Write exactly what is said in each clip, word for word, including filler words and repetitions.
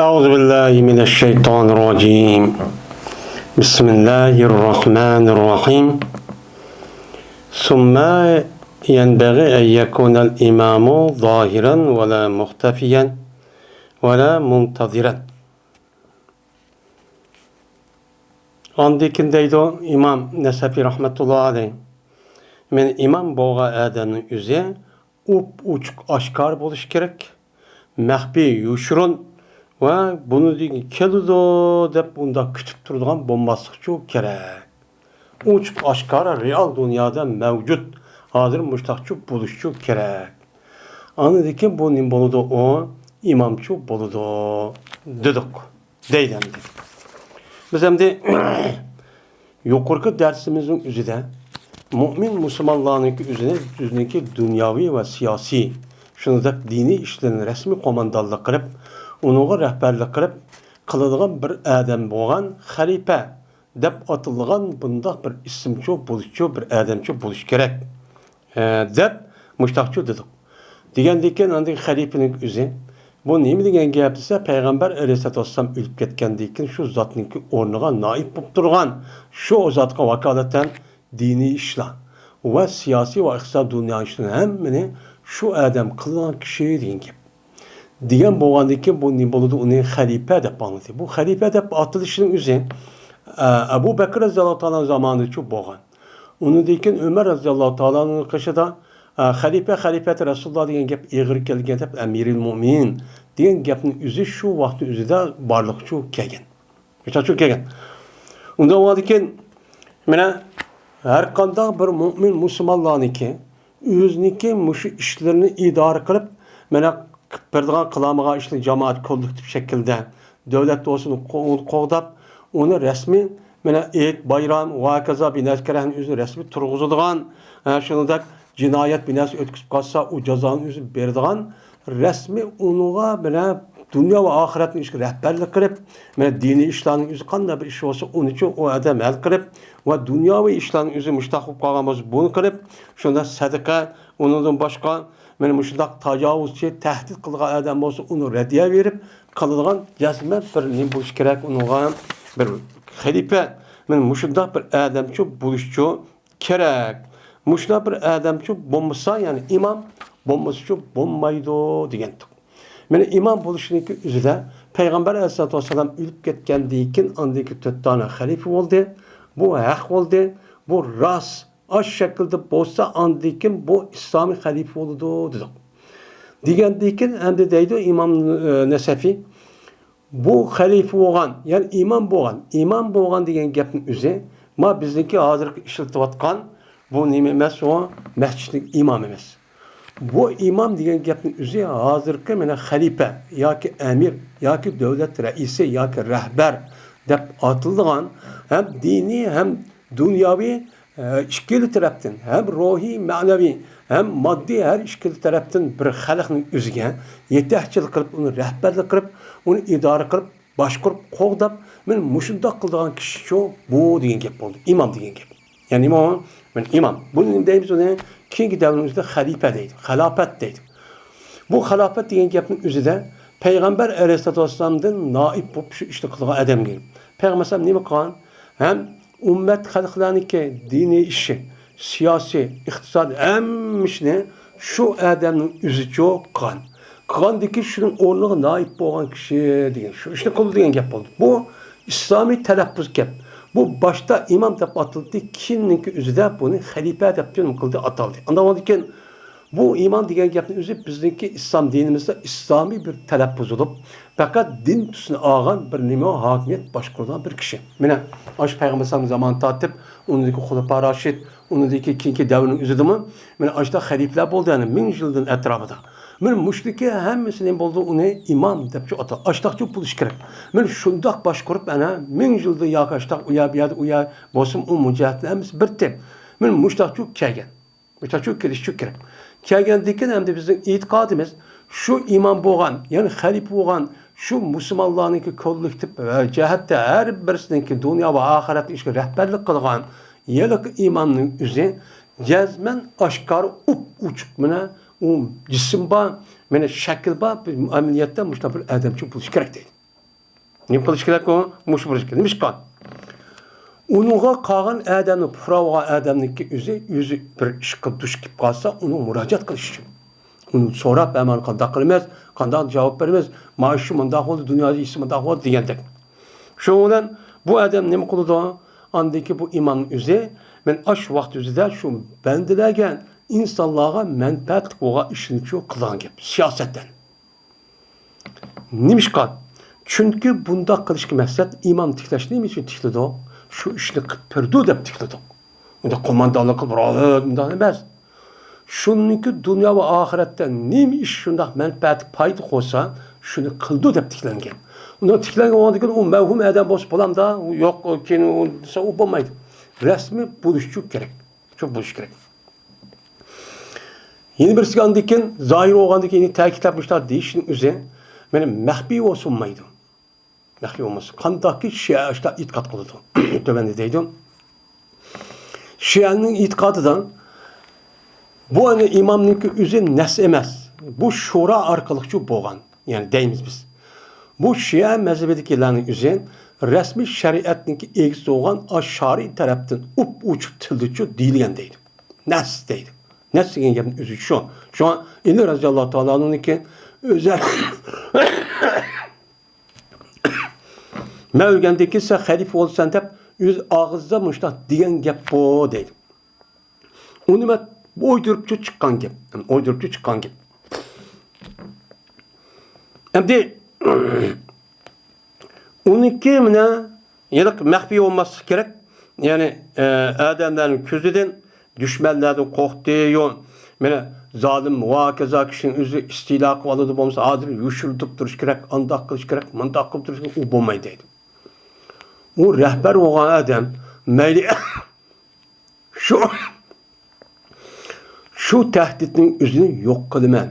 أعوذ بالله من الشيطان الرجيم. بسم الله الرحمن الرحيم. ثم ينبغي أن يكون الإمام ظاهرا ولا مختفيا ولا منتظرا. ئاندىن كېيىن دەيدۇ ئىمام نەسەفى رەھمەتۇللا ئەلەيھ، مەن ئىمام بولغان ئادەمنىڭ ئۆزى ئوپئوچۇق ئاشكارا بولۇشى كېرەك، مەخپىي، يوشۇرۇن ۋە بۇنىڭدىن كېلىدۇ دەپ ئۇنداق كۈتۈپ تۇرىدىغان بولماسلىقچۇ كېرەك. ئوچۇق ئاشكارا رېئال دۇنيادا مەۋجۇت، ھازىر مۇشتاقچۇ بولۇشچۇ كېرەك. ئاندىن كېيىن بۇ نېمە بولىدۇ؟ ئۇ ئىمامچۇ بولىدۇ دېدۇق. دەيدۇ ئەمدى. بىز ئەمدى يۇقىرىقى دەرسىمىزنىڭ ئۆزىدە مۆمىن مۇسۇلمانلارنىڭكى ئۆزىنى، ئۆزىنىڭكى دۇنياۋى ۋە سىياسىي، شۇنداق دىنىي ئىشلىرىنى رەسمىي قوماندانلىق قىلىپ، ئۇنىڭغا رەھبەرلىك قىلىپ قىلىدىغان بىر ئادەم بولغان خەلىپە دەپ ئاتىلىدىغان بۇنداق بىر ئىسىمچۇ بولۇشچۇ، بىر ئادەمچۇ بولۇش كېرەك. ئە، دەپ مۇشتاقچۇ دېدۇق. دېگەندىن كېيىن ئاندىن خەلىپىنىڭ ئۆزى، بۇ نېمە دېگەن گەپ دېسە، پەيغەمبەر ئەلەيھىسسالاتۇ ۋەسسالام ئۆلۈپ كەتكەندىن كېيىن شۇ زاتنىڭكى ئورنىغا نائىب بولۇپ تۇرغان، شۇ زاتقا ۋاكالىتەن دىنىي ئىشلار ۋە سىياسىي ۋە ئىقتىساد دۇنيا ئىشلىرىنى ھەممىنى شۇ ئادەم قىلغان كىشى دېگەن گەپ. دېگەن بولغاندىن كېيىن بۇ نېمە بولىدۇ؟ ئۇنى خەلىپە دەپ ئاڭلىدى. بۇ خەلىپە دەپ ئاتىلىشىنىڭ ئۆزى، ئە، ئەبۇ بەكرى رەزىياللاھۇ تائالا زامانىدىچۇ بولغان. ئۇنىڭدىن كېيىن ئۆمەر رەزىياللاھۇ تائالا ئەنھۇنىڭ قېشىدا، ئە، خەلىپە، خەلىپەتى رەسۇلۇللا دېگەن گەپ ئېغىر كەلگەن دەپ، ئەمىرىل مۆمىنىن دېگەن گەپنىڭ ئۆزى شۇ ۋاقىتنىڭ ئۆزىدە بارلىققىچۇ كەلگەن. مۇشۇنداقچۇ كەلگەن. ئۇنداق بولغاندىكىن، مانا، ھەر قانداق بىر مۆمىن مۇسۇلمانلارنىڭكى ئۆزىنىڭكى مۇشۇ ئىشلىرىنى ئىدارە قىلىپ، مانا، قىلىپ بېرىدىغان، قىلالمىغان ئىشلىرىنى جامائەت كوللېكتىپ شەكلىدە دۆلەت دوستىنى قو-، قوغداپ، ئۇنى رەسمىي، مانا، ئېيت، بايرام ۋە ھاكازا بىنەسى كېرەكنى ئۆزىنى رەسمىي تۇرغۇزىدىغان، ھە، شۇنىڭدەك جىنايەت بىناسى ئۆتكۈزۈپ قالسا، ئۇ جازانى ئۆزى بېرىدىغان، رەسمىي ئۇنىڭغا، مانا، دۇنيا ۋە ئاخىرەتنىڭ ئىشىغا رەھبەرلىك قىلىپ، مانا، دىنىي ئىشلارنىڭ ئۆزى قانداق بىر ئىش بولسا، ئۇنىچۇ ئۇ ئادەم ھەل قىلىپ ۋە دۇنياۋى ئىشلارنىڭ ئۆزى مۇشتاق بولۇپ قالغان بولسا، بۇنى قىلىپ، شۇنداق سەدىقە، ئۇنىڭدىن باشقا، مانا مۇشۇنداق تاجاۋۇزچى، تەھدىت قىلىدىغان ئادەم بولسا، ئۇنى رەددىيە بېرىپ قىلىدىغان جەزمەن بىر نېمە بولۇشى كېرەك ئۇنىڭغا؟ بىر خەلىپە، مانا مۇشۇنداق بىر ئادەمچۇ بولۇشچۇ كېرەك. مۇشۇنداق بىر ئادەمچۇ بولمىسا، يەنى ئىمام بولمىسىچۇ بولمايدۇ دېگەنتۇق. مانا ئىمام بولۇشنىڭكى ئۆزىدە پەيغەمبەر ئەلەيھىسسالاتۇ ۋەسسالام ئۆلۈپ كەتكەندىن كېيىن ئاندىن كېيىن تۆت دانە خەلىپە بولدى. بۇ ھەق بولدى. بۇ راست. ئاش شەكىلدە بولسا، ئاندىن كېيىن بۇ ئىسلامىي خەلىپە بولىدۇ، دېدۇق. دېگەندىن كېيىن ئەمدى دەيدۇ ئىمام، ئە، نەسەفى، بۇ خەلىپە بولغان، يەنى ئىمام بولغان. ئىمام بولغان دېگەن گەپنىڭ ئۆزى، ما بىزنىڭكى ھازىرقى ئىشلىتىۋاتقان بۇ نېمە ئەمەس، ئۇ مەسچىتنىڭ ئىمامى ئەمەس. بۇ ئىمام دېگەن گەپنىڭ ئۆزى ھازىرقى مانا خەلىپە ياكى ئەمىر ياكى دۆلەت رەئىسى ياكى رەھبەر دەپ ئاتىلىدىغان ھەم دىنىي ھەم دۇنياۋى، ئە، ئىككىلا تەرەپتىن، ھەم روھىي، مەنىۋى، ھەم ماددىي ھەر ئىككىلا تەرەپتىن بىر خەلقنى ئۆزىگە يېتەكچىلىك قىلىپ، ئۇنى رەھبەرلىك قىلىپ، ئۇنى ئىدارە قىلىپ، باشقۇرۇپ، قوغداپ، مانا مۇشۇنداق قىلىدىغان كىشىچۇ بۇ دېگەن گەپ بولدى. ئىمام دېگەن گەپ. يەنى ئىمام، مانا ئىمام. بۇنى نېمە دەيمىز ئۇنى؟ كېيىنكى دەۋرنىڭ ئۆزىدە خەلىپە دەيدۇ، خىلاپەت دەيدۇ. بۇ خىلاپەت دېگەن گەپنىڭ ئۆزىدە پەيغەمبەر ئەلەيھىسسالاتۇ ۋەسسالامدىن نائىب بولۇپ شۇ ئىشنى قىلغان ئادەمگە. پەيغەمبەر ئەلەيھىسسالام نېمە قىلغان؟ ھەم ئۈممەت خەلقلەرنىڭكى دىنىي ئىشى، سىياسىي، ئىقتىسادىي ھەممە ئىشنى شۇ ئادەمنىڭ ئۆزىچۇ قىلغان. قىلغاندىكى شۇنىڭ ئورنىغا نائىب بولغان كىشى دېگەن، شۇ ئىشنى قىلدى دېگەن گەپ بولدى. بۇ ئىسلامىي تەلەپپۇز گەپ. بۇ باشتا ئىمام دەپ ئاتىلدى، كېيىننىڭكى ئۆزىدە بۇنى خەلىپە دەپ نېمە قىلدى، ئاتالدى. ئاندىن كېيىن بۇ ئىمام دېگەن گەپنىڭ ئۆزى بىزنىڭكى ئىسلام دىنىمىزدا ئىسلامىي بىر تەلەپپۇز بولۇپ، پەقەت دىن تۈسىنى ئالغان بىر نېمە ھاكىمىيەت باشقۇرىدىغان بىر كىشى. مانا، ئاشۇ پەيغەمبەر ئەلەيھىسسالام زامانى تارتىپ، ئۇنىڭدىكى خۇلەپا راشىد، ئۇنىڭدىكى كېيىنكى دەۋرنىڭ ئۆزىدىمۇ، مانا، ئاشۇنداق خەلىپىلەر بولدى، يەنى مىڭ يىلدىن ئەتراپىدا. مانا، مۇشۇنىڭكى ھەممىسى نېمە بولدى؟ ئۇنى ئىمام دەپچۇ ئاتىدۇ. ئاشۇنداقچۇ بولۇشى كېرەك. مانا، شۇنداق باشقۇرۇپ، ئەنە، مىڭ يىلدا ياكى ئاشۇنداق ئۇ يەر، بۇ يەردە، ئۇ يەر بولسىمۇ، ئۇ مۇجاھىدنىڭ ھەممىسى بىر تىپ. مانا، مۇشۇنداقچۇ كەلگەن. مۇشۇنداقچۇ كېلىشچۇ كېرەك. كەلگەندىن كېيىن ئەمدى بىزنىڭ ئېتىقادىمىز، شۇ ئىمام بولغان، يەنى خەلىپە بولغان، شۇ مۇسۇلمانلارنىڭكى كوللېكتىپ ۋە جەھەتتە ھەر بىرسىنىڭكى دۇنيا ۋە ئاخىرەتنىڭ ئىشىغا رەھبەرلىك قىلغان ھېلىقى ئىمامنىڭ ئۆزى جەزمەن ئاشكارا ئوپئوچۇق، مانا، ئۇ جىسىم بار، مانا، شەكىل بار، بىر ئەمەلىيەتتە مۇشۇنداق بىر ئادەمچۇ بولۇشى كېرەك دەيدۇ. نېمە قىلىش كېرەك ئۇ؟ مۇشۇ بولۇش كېرەك. نېمىشقا؟ ئۇنىڭغا قالغان ئادەمنى، پۇقرا بولغان ئادەمنىڭكى ئۆزى، ئۆزى بىر ئىشقا دۇچ كېلىپ قالسا، ئۇنىڭ مۇراجىئەت قىلىش ئۈچۈن. ئۇنى سوراپ، ھە، مانا قانداق قىلىمىز، قانداق جاۋاب بېرىمىز، مانا شۇ مۇنداق بولدى، دۇنيا ئىشى مۇنداق بولدى دېگەندەك. شۇنىڭ بىلەن بۇ ئادەم نېمە قىلىدۇ؟ ئاندىن كېيىن بۇ ئىمامنىڭ ئۆزى، مەن ئاشۇ ۋاقىت ئۆزىدە شۇ بەندىلەرگە، ئىنسانلارغا مەنپەئەتلىك بولغان ئىشنى شۇ قىلغان گەپ، سىياسەتتىن. نېمىشقا؟ چۈنكى بۇنداق قىلىشقا مەقسەت ئىمام تىكلەش نېمە ئۈچۈن تىكلىدۇق؟ شۇ ئىشنى قىلىپ بېرىدۇ دەپ تىكلىدۇق. ئۇنداق قوماندانلىق قىلىپ، راۋۇت، مۇنداق ئەمەس. شۇنىڭكى دۇنيا ۋە ئاخىرەتتە نېمە ئىش شۇنداق مەنپەئەتلىك، پايدا قىلسا، شۇنى قىلىدۇ دەپ تىكلەنگەن. ئۇنداق تىكلەنگەن بولغاندىكىن ئۇ مەۋھۇم ئادەم بولسا بولامدا، ئۇ يوق، ئۇ كېيىن ئۇ دېسە، ئۇ بولمايدۇ. رەسمىي بولۇشى كېرەك. شۇ بولۇشى كېرەك. يەنە بىرسىگە ئاندىن كېيىن زاھىر بولغاندىن كېيىن تەكىتلەپ مۇشۇنداق دېيىشنىڭ ئۆزى مانا مەخپىي بولسا بولمايدۇ. مەخپىي بولماس. قانداقكى شىئە شۇنداق ئېتىقاد قىلىدۇ. تۆۋەندە دەيدۇ. شىئەنىڭ ئېتىقادىدا بۇ ئەنە ئىمامنىڭكى ئۆزى نەس ئەمەس. بۇ شورا ئارقىلىقچۇ بولغان. يەنى دەيمىز بىز. بۇ شىئە مەزھىپىدىكىلەرنىڭ ئۆزى رەسمىي شەرىئەتنىڭكى ئىگىسى بولغان ئاشئەرى تەرەپتىن ئوپئوچۇق تىلدىچۇ دېيىلگەن دەيدۇ. نەس دەيدۇ. نەس دېگەن گەپنىڭ ئۆزى شۇ. شۇڭا ئەلى رەزىياللاھۇ تائالا ئەنھۇنىڭكى ئۆزى مەن ئۆلگەندىن كېيىن سەن خەلىپە بولىسەن دەپ ئۆز ئاغزىدا مۇشۇنداق دېگەن گەپ بۇ دەيدۇ. ئۇنى مەن ئويدۇرۇپچۇ چىققان گەپ. ئويدۇرۇپچۇ چىققان گەپ. ئەمدى ئۇنىڭكى مانا ھېلىقى مەخپىي بولماسلىقى كېرەك. يەنى، ئە، ئادەملەرنىڭ كۆزىدىن، دۈشمەنلەردىن قورقتى، يو، مانا زالىم ۋە ھاكازا كىشىنىڭ ئۆزى ئىستىلا قىلىۋالىدۇ، بولمىسا ھازىر يوشۇرتۇپ تۇرۇش كېرەك، ئانداق قىلىش كېرەك، مۇنداق قىلىپ تۇرۇش كېرەك، ئۇ بولمايدۇ دەيدۇ. ئۇ رەھبەر بولغان ئادەم مەيلى شۇ، شۇ تەھدىتنىڭ ئۆزىنى يوق قىلىمەن.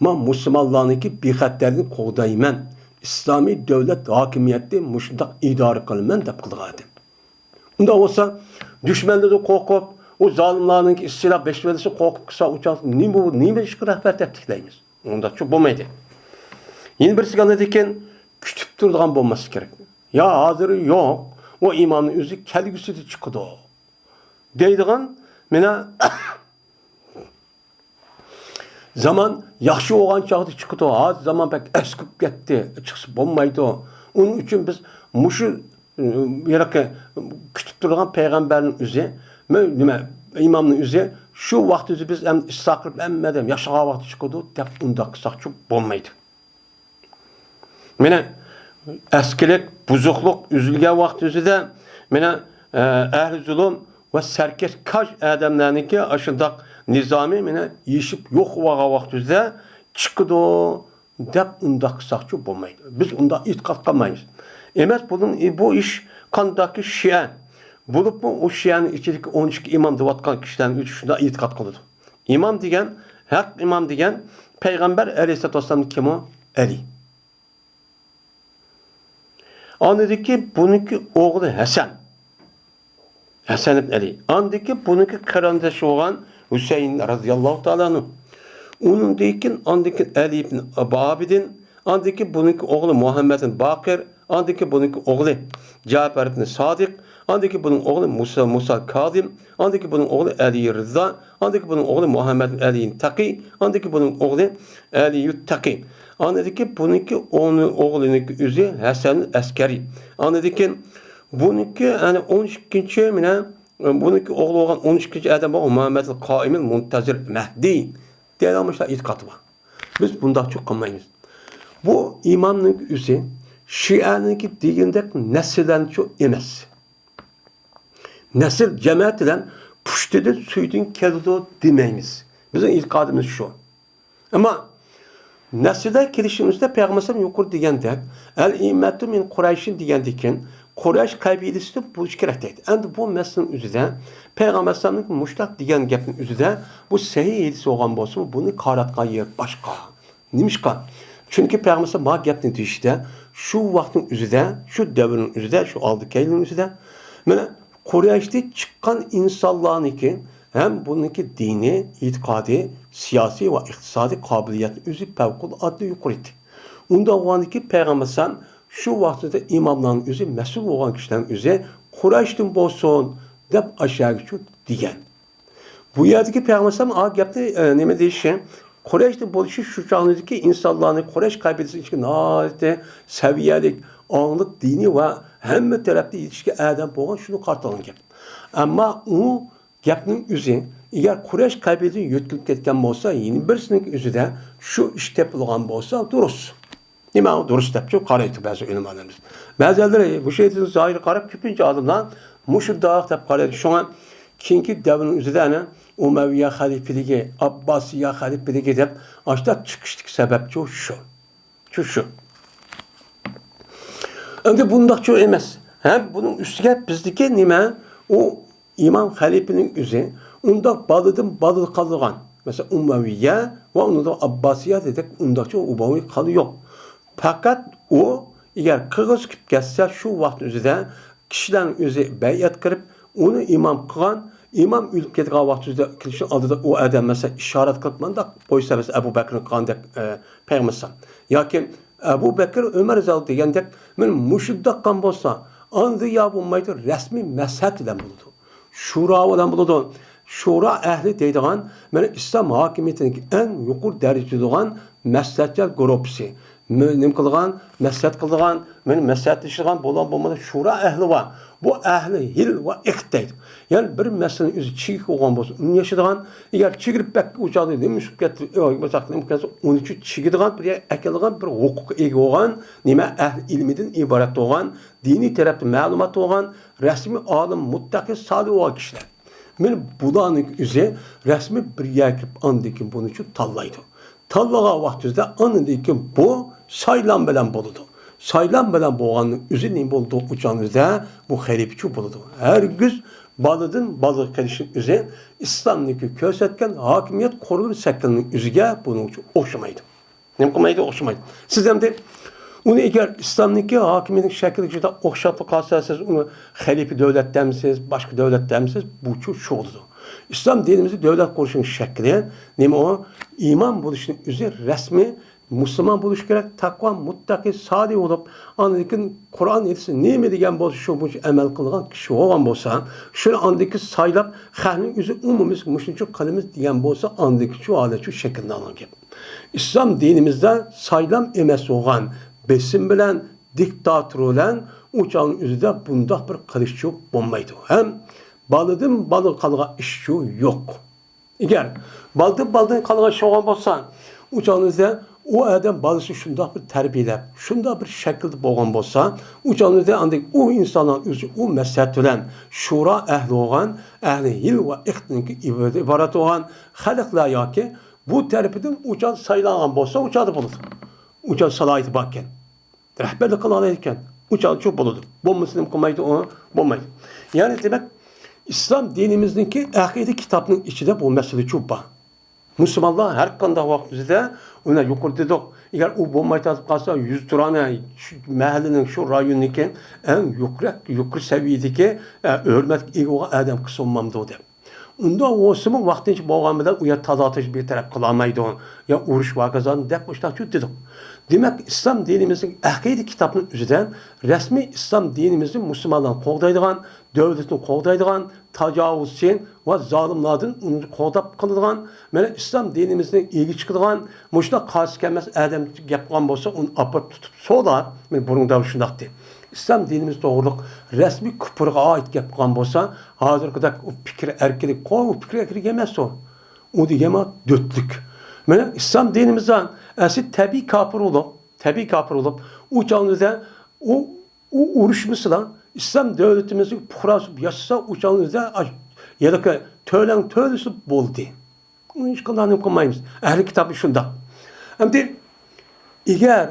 مەن مۇسۇلمانلارنىڭكى بىخەتەرلىكىنى قوغدايمەن. ئىسلامىي دۆلەت ھاكىمىيەتنى مۇشۇنداق ئىدارە قىلىمەن دەپ قىلغان ئادەم. ئۇنداق بولسا، دۈشمەنلىرىدىن قورقۇپ، ئۇ زالىملارنىڭكى ئىستىلا بېشىۋېلىشى قورقۇپ قىلسا، ئۇ چاغ نېمە، نېمە ئىشقا رەھبەر دەپ تىكلەيمىز؟ ئۇنداقچۇ بولمايدۇ. يەنە بىرسىگە ئاندىن كېيىن كۈتۈپ تۇرىدىغان بولماسلىقى كېرەك. يا ھازىر يوق، ئۇ ئىمامنىڭ ئۆزى كەلگۈسىدە چىقىدۇ دەيدىغان، مانا، زامان ياخشى بولغان چاغدا چىقىدۇ، ھازىر زامان بەك ئەسقىپ كەتتى، چىقسا بولمايدۇ. ئۇنىڭ ئۈچۈن بىز مۇشۇ، ئى، ھېلىقى كۈتۈپ تۇرغان پەيغەمبەرنىڭ ئۆزى، مە-، نېمە، ئىمامنىڭ ئۆزى شۇ ۋاقىت ئۆزى بىز ئەمدى ئىسراپ قىلىپ ھەممە ئادەم ياشىغان ۋاقتى چىقىدۇ دەپ ئۇنداق قىلساقچۇ بولمايدۇ. مانا، ئەسكىلىك، بۇزۇقلۇق ئۈزۈلگەن ۋاقىت ئۆزىدە، مانا، ئە، ئەھلى زۇلۇم ۋە سەركەش كاج ئادەملەرنىڭكى ئاشۇنداق نىزامى، مانا، يېشىپ يوق بولغان ۋاقىت ئۆزىدە چىقىدۇ دەپ ئۇنداق قىلساقچۇ بولمايدۇ. بىز ئۇنداق ئېتىقاد قىلمايمىز. ئەمەس، بۇنىڭ، بۇ ئىش قانداقكى شىئە بولۇپمۇ، ئۇ شىئەنىڭ ئىچىدىكى ئون ئىككى ئىمام دەۋاتقان كىشىلەرنىڭ ئۆزى شۇنداق ئېتىقاد قىلىدۇ. ئىمام دېگەن، ھەق ئىمام دېگەن پەيغەمبەر ئەلەيھىسسالاتۇ ۋەسسالامنىڭ كىمۇ؟ ئەلى. ئاندىكى بۇنىڭكى ئوغلى ھەسەن. ھەسەن ئىبن ئەلى. ئاندىكى بۇنىڭكى قېرىندىشى بولغان ھۈسەيىن رەزىياللاھۇ تائالا ئەنھۇ. ئۇنىڭدىن كېيىن ئاندىكى ئەلى ئىبن ئابىدىن، ئاندىكى بۇنىڭكى ئوغلى مۇھەممەد ئىبن باقىر، ئاندىكى بۇنىڭكى ئوغلى جەپەر ئىبن سادىق، ئاندىكى بۇنىڭ ئوغلى مۇسا، مۇسا كازىم، ئاندىكى بۇنىڭ ئوغلى ئەلى رىزا، ئاندىكى بۇنىڭ ئوغلى مۇھەممەد ئەلى تەقى، ئاندىكى بۇنىڭ ئوغلى ئەلى تەقى. ئاندىكى بۇنىڭكى ئون-، ئوغلىنىڭكى ئۆزى ھەسەن ئەسكەرى. ئاندىكى بۇنىڭكى، يەنى ئون ئىككىنچى، مانا، بۇنىڭكى ئوغلى بولغان ئون ئىككىنچى ئادەم بولغان مۇھەممەد قائىمىل مۇنتەزىر مەھدى دەيدىغان مۇشۇنداق ئېتىقادى بار. بىز بۇنداقچۇ قىلمايمىز. بۇ ئىمامنىڭ ئۆزى شىئەنىڭكى دېگىنىدەك نەسىلەنچۇ ئەمەس. نەسىل جەمەت بىلەن پۇشتىدىن، سۈيىدىن كېلىدۇ دېمەيمىز. بىزنىڭ ئېتىقادىمىز شۇ. ئەمما نەسىلدە كېلىشىمىزدە پەيغەمبەر ئەلەيھىسسالام يۇقىرىدا دېگەندەك، «ئەل-ئەئىممەتۇ مىن قۇرەيشىن» دېگەندىكىن، قۇرەيش قەبىلىسىدىن بولۇشى كېرەك دەيدۇ. ئەمدى بۇ مەسىلىنىڭ ئۆزىدە پەيغەمبەر ئەلەيھىسسالامنىڭ مۇشۇنداق دېگەن گەپنىڭ ئۆزىدە بۇ سەھىھ ھەدىس بولغان بولسىمۇ، بۇنى قاراتقان يېرى باشقا. نېمىشقا؟ چۈنكى پەيغەمبەر ئەلەيھىسسالام بار گەپنى دېيىشىدە، شۇ ۋاقىتنىڭ ئۆزىدە، شۇ دەۋرنىڭ ئۆزىدە، شۇ ئالدى كەينىنىڭ ئۆزىدە، مانا، قۇرەيشتىن چىققان ئىنسانلارنىڭكى ھەم بۇنىڭكى دىنىي، ئېتىقادىي، سىياسىي ۋە ئىقتىسادىي قابىلىيەتنىڭ ئۆزى پەۋقۇلئاددە يۇقىرى ئىدى. ئۇنداق بولغاندىكىن پەيغەمبەر ئەلەيھىسسالام شۇ ۋاقتىدا ئىماملارنىڭ ئۆزى، مەسئۇل بولغان كىشىلەرنىڭ ئۆزى، قۇرەيشتىن بولسۇن دەپ ئاشۇ يەرگىچۇ دېگەن. بۇ يەردىكى پەيغەمبەر ئەلەيھىسسالام ئا گەپنى، ئە، نېمە دېيىشى؟ قۇرەيشتىن بولۇشى شۇ چاغدىكى ئىنسانلارنى، قۇرەيش قەبىلىسى ئىچىدىكى ناھايىتى سەۋىيەلىك، ئاڭلىق، دىنىي ۋە ھەممە تەرەپتە يېتىشكەن ئادەم بولغان، شۇنى قارىتىلغان گەپ. ئەمما ئۇ گەپنىڭ ئۆزى، ئەگەر قۇرەيش قەبىلىسىدىن يۆتكىلىپ كەتكەن بولسا، يەنە بىرسىنىڭ ئۆزىدە شۇ ئىش تېپىلغان بولسا، دۇرۇس. نېمە دۇرۇس دەپچۇ قارايدۇ بەزى ئۆلىمالىرىمىز. بەزىلىرى بۇ شەرتنىڭ زاھىرىغا قاراپ، كۆپىنچە ئالىملار مۇشۇنداق دەپ قارايدۇ. شۇڭا كېيىنكى دەۋرنىڭ ئۆزىدە ئەنە ئۇمەۋىيە خەلىپىلىكى، ئابباسىيە خەلىپىلىكى دەپ ئاشۇنداق چىقىشتىكى سەۋەبچۇ شۇ. شۇ، شۇ. ئەمدى بۇنداقچۇ ئەمەس. ھەم بۇنىڭ ئۈستىگە بىزدىكى نېمە؟ ئۇ ئىمام خەلىپىنىڭ ئۆزى ئۇنداق بالىدىن بالىغا قالىدىغان، مەسىلەن، ئۇمەۋىيە ۋە ئۇنىڭدىن ئابباسىيە دېدۇق، ئۇنداقچۇ ئۇمەۋىي قانى يوق. پەقەت ئۇ، ئەگەر قىرغىز كېلىپ كەتسە، شۇ ۋاقىتنىڭ ئۆزىدە كىشىلەرنىڭ ئۆزى بەيئەت قىلىپ، ئۇنى ئىمام قىلغان، ئىمام ئۆلۈپ كەتكەن ۋاقتىدا كېلىشنىڭ ئالدىدا ئۇ ئادەم، مەسىلەن، ئىشارەت قىلىپ، مۇنداق قويسا، مەسىلەن، ئەبۇ بەكرىنى قىلغاندەك، ئە، پەيغەمبەر ئەلەيھىسسالام. ياكى ئەبۇ بەكىر، ئۆمەر رەزىياللاھۇ دېگەندەك، مانا مۇشۇنداق قىلغان بولسا، ئاندىن يا بولمايدۇ، رەسمىي مەسلىھەت بىلەن بولىدۇ. شورا بىلەن بولىدۇ. شورا ئەھلى دەيدىغان، مانا ئىسلام ھاكىمىيىتىنىڭ ئەڭ يۇقىرى دەرىجىدە تۇرىدىغان مەسلىھەتچىلەر گۇرۇپپىسى. مە-، نېمە قىلىدىغان، مەسلىھەت قىلىدىغان، مانا مەسلىھەتلىشىدىغان، بولغان بولمىغان شورا ئەھلى بار. بۇ ئەھلى ھىل ۋە ئىقت دەيدۇ. يەنى بىر مەسىلىنىڭ ئۆزى چېكىتىپ قويغان بولسا، ئۇنى ياشىدىغان، ئەگەر چېكىتىپ بەك ئۇ چاغدا نېمە ئىش بولۇپ كەتتى، ئۆي بولسا نېمە كەتسە، ئۇنى چېكىدىغان، بىر يەرگە ئەكېلىدىغان، بىر ھوقۇققا ئىگە بولغان، نېمە، ئەھلى ئىلمىدىن ئىبارەت بولغان، دىنىي تەرەپتە مەلۇماتى بولغان، رەسمىي ئالىم، مۇتتەقى، سالىھ بولغان كىشىلەر. مانا بۇلارنىڭ ئۆزى رەسمىي بىر يەرگە كىرىپ، ئاندىن كېيىن بۇنى شۇ تاللايدۇ. تاللىغان ۋاقتىمىزدا ئاندىن كېيىن بۇ سايلام بىلەن بولىدۇ. سايلام بىلەن بولغاننىڭ ئۆزى نېمە بولىدۇ؟ ئۇچانىمىزدا بۇ خەلىپىچۇ بولىدۇ. ھەرگىز بالىدىن بالىغا قېلىشنىڭ ئۆزى ئىسلامنىڭكى كۆرسەتكەن ھاكىمىيەت قۇرۇلۇش شەكلىنىڭ ئۆزىگە بۇنىڭ ئوخشىمايدۇ. نېمە قىلمايدۇ؟ ئوخشىمايدۇ. سىز ئەمدى ئۇنى ئەگەر ئىسلامنىڭكى ھاكىمىيەتنىڭ شەكلىگە جۇدا ئوخشاپلا قالسا، سىز ئۇنى خەلىپە دۆلەت دەمسىز، باشقا دۆلەت دەمسىز، بۇچۇ شۇ بولىدۇ. ئىسلام دىنىمىزدا دۆلەت قۇرۇشنىڭ شەكلى نېمە ئۇ؟ ئىمام بولۇشنىڭ ئۆزى رەسمىي مۇسۇلمان بولۇش كېرەك، تەقۋا، مۇتتەقى، سالىھ بولۇپ، ئاندىن كېيىن قۇرئان ھەدىس نېمە دېگەن بولسا، شۇ بويىچە ئەمەل قىلىدىغان كىشى بولغان بولسا، شۇنى ئاندىن كېيىن سايلاپ، خەقنىڭ ئۆزى ئومۇمىي مۇشۇنچە قىلىمىز دېگەن بولسا، ئاندىن كېيىن شۇ ھالەت شۇ شەكىللىنىدىغان گەپ. ئىسلام دىنىمىزدا سايلام ئەمەس بولغان، بېسىم بىلەن، دىكتاتور بىلەن ئۇ چاغنىڭ ئۆزىدە بۇنداق بىر قىلىشچۇ بولمايدۇ. ھەم بالىدىن بالىغا قالغان ئىشچۇ يوق. ئەگەر بالىدىن بالىدىن قالغان ئىش بولغان بولسا، ئۇ چاغنىڭ ئۆزىدە ئۇ ئادەم بالىسى شۇنداق بىر تەربىيەلەپ، شۇنداق بىر شەكىلدە بولغان بولسا، ئۇ چاغنىڭ ئۆزىدە ئاندىن ئۇ ئىنساننىڭ ئۆزى ئۇ مەسلىھەت بىلەن شورا ئەھلى بولغان، ئەھلى ھىل ۋە ئىقتىنىڭكى ئىبارەت بولغان خەلقلەر ياكى بۇ تەرىپىدىن ئۇچان سايلانغان بولسا، ئۇچاندا بولىدۇ. ئۇچان سالاھىيىتى باركەن، رەھبەرلىك قىلالايدىكەن، ئۇچانچۇ بولىدۇ. بولمىسا نېمە قىلمايدۇ ئۇ؟ بولمايدۇ. يەنى دېمەك، ئىسلام دىنىمىزنىڭكى ئەقىدە كىتابنىڭ ئىچىدە بۇ مەسىلىچۇ بار. مۇسۇلمانلار ھەر قانداق ۋاقىت ئۆزىدە، ئۇنى يۇقىرىدا دېدۇق، ئەگەر ئۇ بولماي تارتىپ قالسا، يۈز تۇرانە شۇ مەھەللىنىڭ، شۇ رايوننىڭكى ئەڭ يۇقىرى، يۇقىرى سەۋىيەدىكى، ئە، ھۆرمەتكە ئىگە بولغان ئادەم قىلسا بولمامدۇ دەپ. ئۇنداق بولسىمۇ، ۋاقتىنچە بولغان بىلەن ئۇ يەر تازا تۇتۇش بىر تەرەپ قىلالمايدۇ، يا ئۇرۇش ۋاكازان دەپ مۇشۇنداقچۇ دېدۇق. دېمەك، ئىسلام دىنىمىزنىڭ ئەقىدە كىتابىنىڭ ئۆزىدە رەسمىي ئىسلام دىنىمىزنى مۇسۇلمانلارنى قوغدايدىغان، دۆلىتىنى قوغدايدىغان، تاجاۋۇزچى ۋە زالىملاردىن ئۇنى قوغداپ قىلىدىغان، مانا ئىسلام دىنىمىزنى ئىگە چىقىدىغان، مۇشۇنداق قارىسى كەلمەس ئادەم گەپ قىلغان بولسا، ئۇنى ئاپىرىپ تۇتۇپ سولا، مانا بۇرۇن دەۋر شۇنداقتى. ئىسلام دىنىمىز توغرۇلۇق رەسمىي كۇپۇرغا ئائىت گەپ قىلغان بولسا، ھازىرقىدەك ئۇ پىكىر ئەركىنلىك، قوي، ئۇ پىكىر ئەركىنلىك ئەمەس ئۇ. ئۇ دېگەن دۆتلۈك. مانا ئىسلام دىنىمىزدا ئەسلى تەبىئىي كاپىر بولۇپ، تەبىئىي كاپىر بولۇپ، ئۇ چاغدا ئۇ ئۇ ئۇرۇشمىسىلا، ئىسلام دۆلىتىمىزنىڭ پۇقراسى ياشىسا، ئۇ چاغنىڭ ئۆزىدە ئاش-، يەنە تۆلەڭ تۆلىسە بولدى. ئۇنى ھېچقانداق نېمە قىلمايمىز. ئەھلى كىتابى شۇنداق. ئەمدى ئەگەر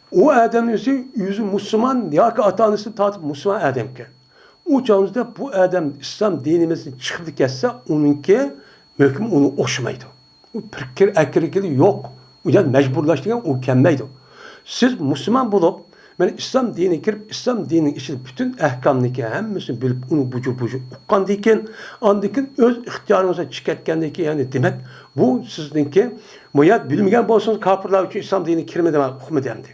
ئۇ ئادەمنىڭ ئۆزى، ئۆزى مۇسۇلمان ياكى ئاتا-ئانىسىنى تارتىپ مۇسۇلمان ئادەمكەن، ئۇ چاغنىڭدا بۇ ئادەم ئىسلام دىنىمىزدىن چىقىپ كەتسە، ئۇنىڭكى ھۆكمى ئۇنىڭغا ئوخشىمايدۇ. ئۇ پىكىر ئەركىنلىكى يوق. ئۇ يەر مەجبۇرلاش دېگەن ئۇ كەلمەيدۇ. سىز مۇسۇلمان بولۇپ، مانا ئىسلام دىنىگە كىرىپ، ئىسلام دىنىنىڭ ئىچىدە پۈتۈن ئەھكامنىكى ھەممىسىنى بىلىپ، ئۇنى بۇجۇر-بۇجۇر ئۇققاندىن كېيىن، ئاندىن كېيىن ئۆز ئىختىيارىڭىزدا چىقىپ كەتكەندىن كېيىن، يەنى دېمەك، بۇ سىزنىڭكى، بۇ يەر بىلمىگەن بولسىڭىز، كاپىرلار ئۈچۈن ئىسلام دىنىگە كىرمە دېمەي ئۇقمىدى ئەمدى.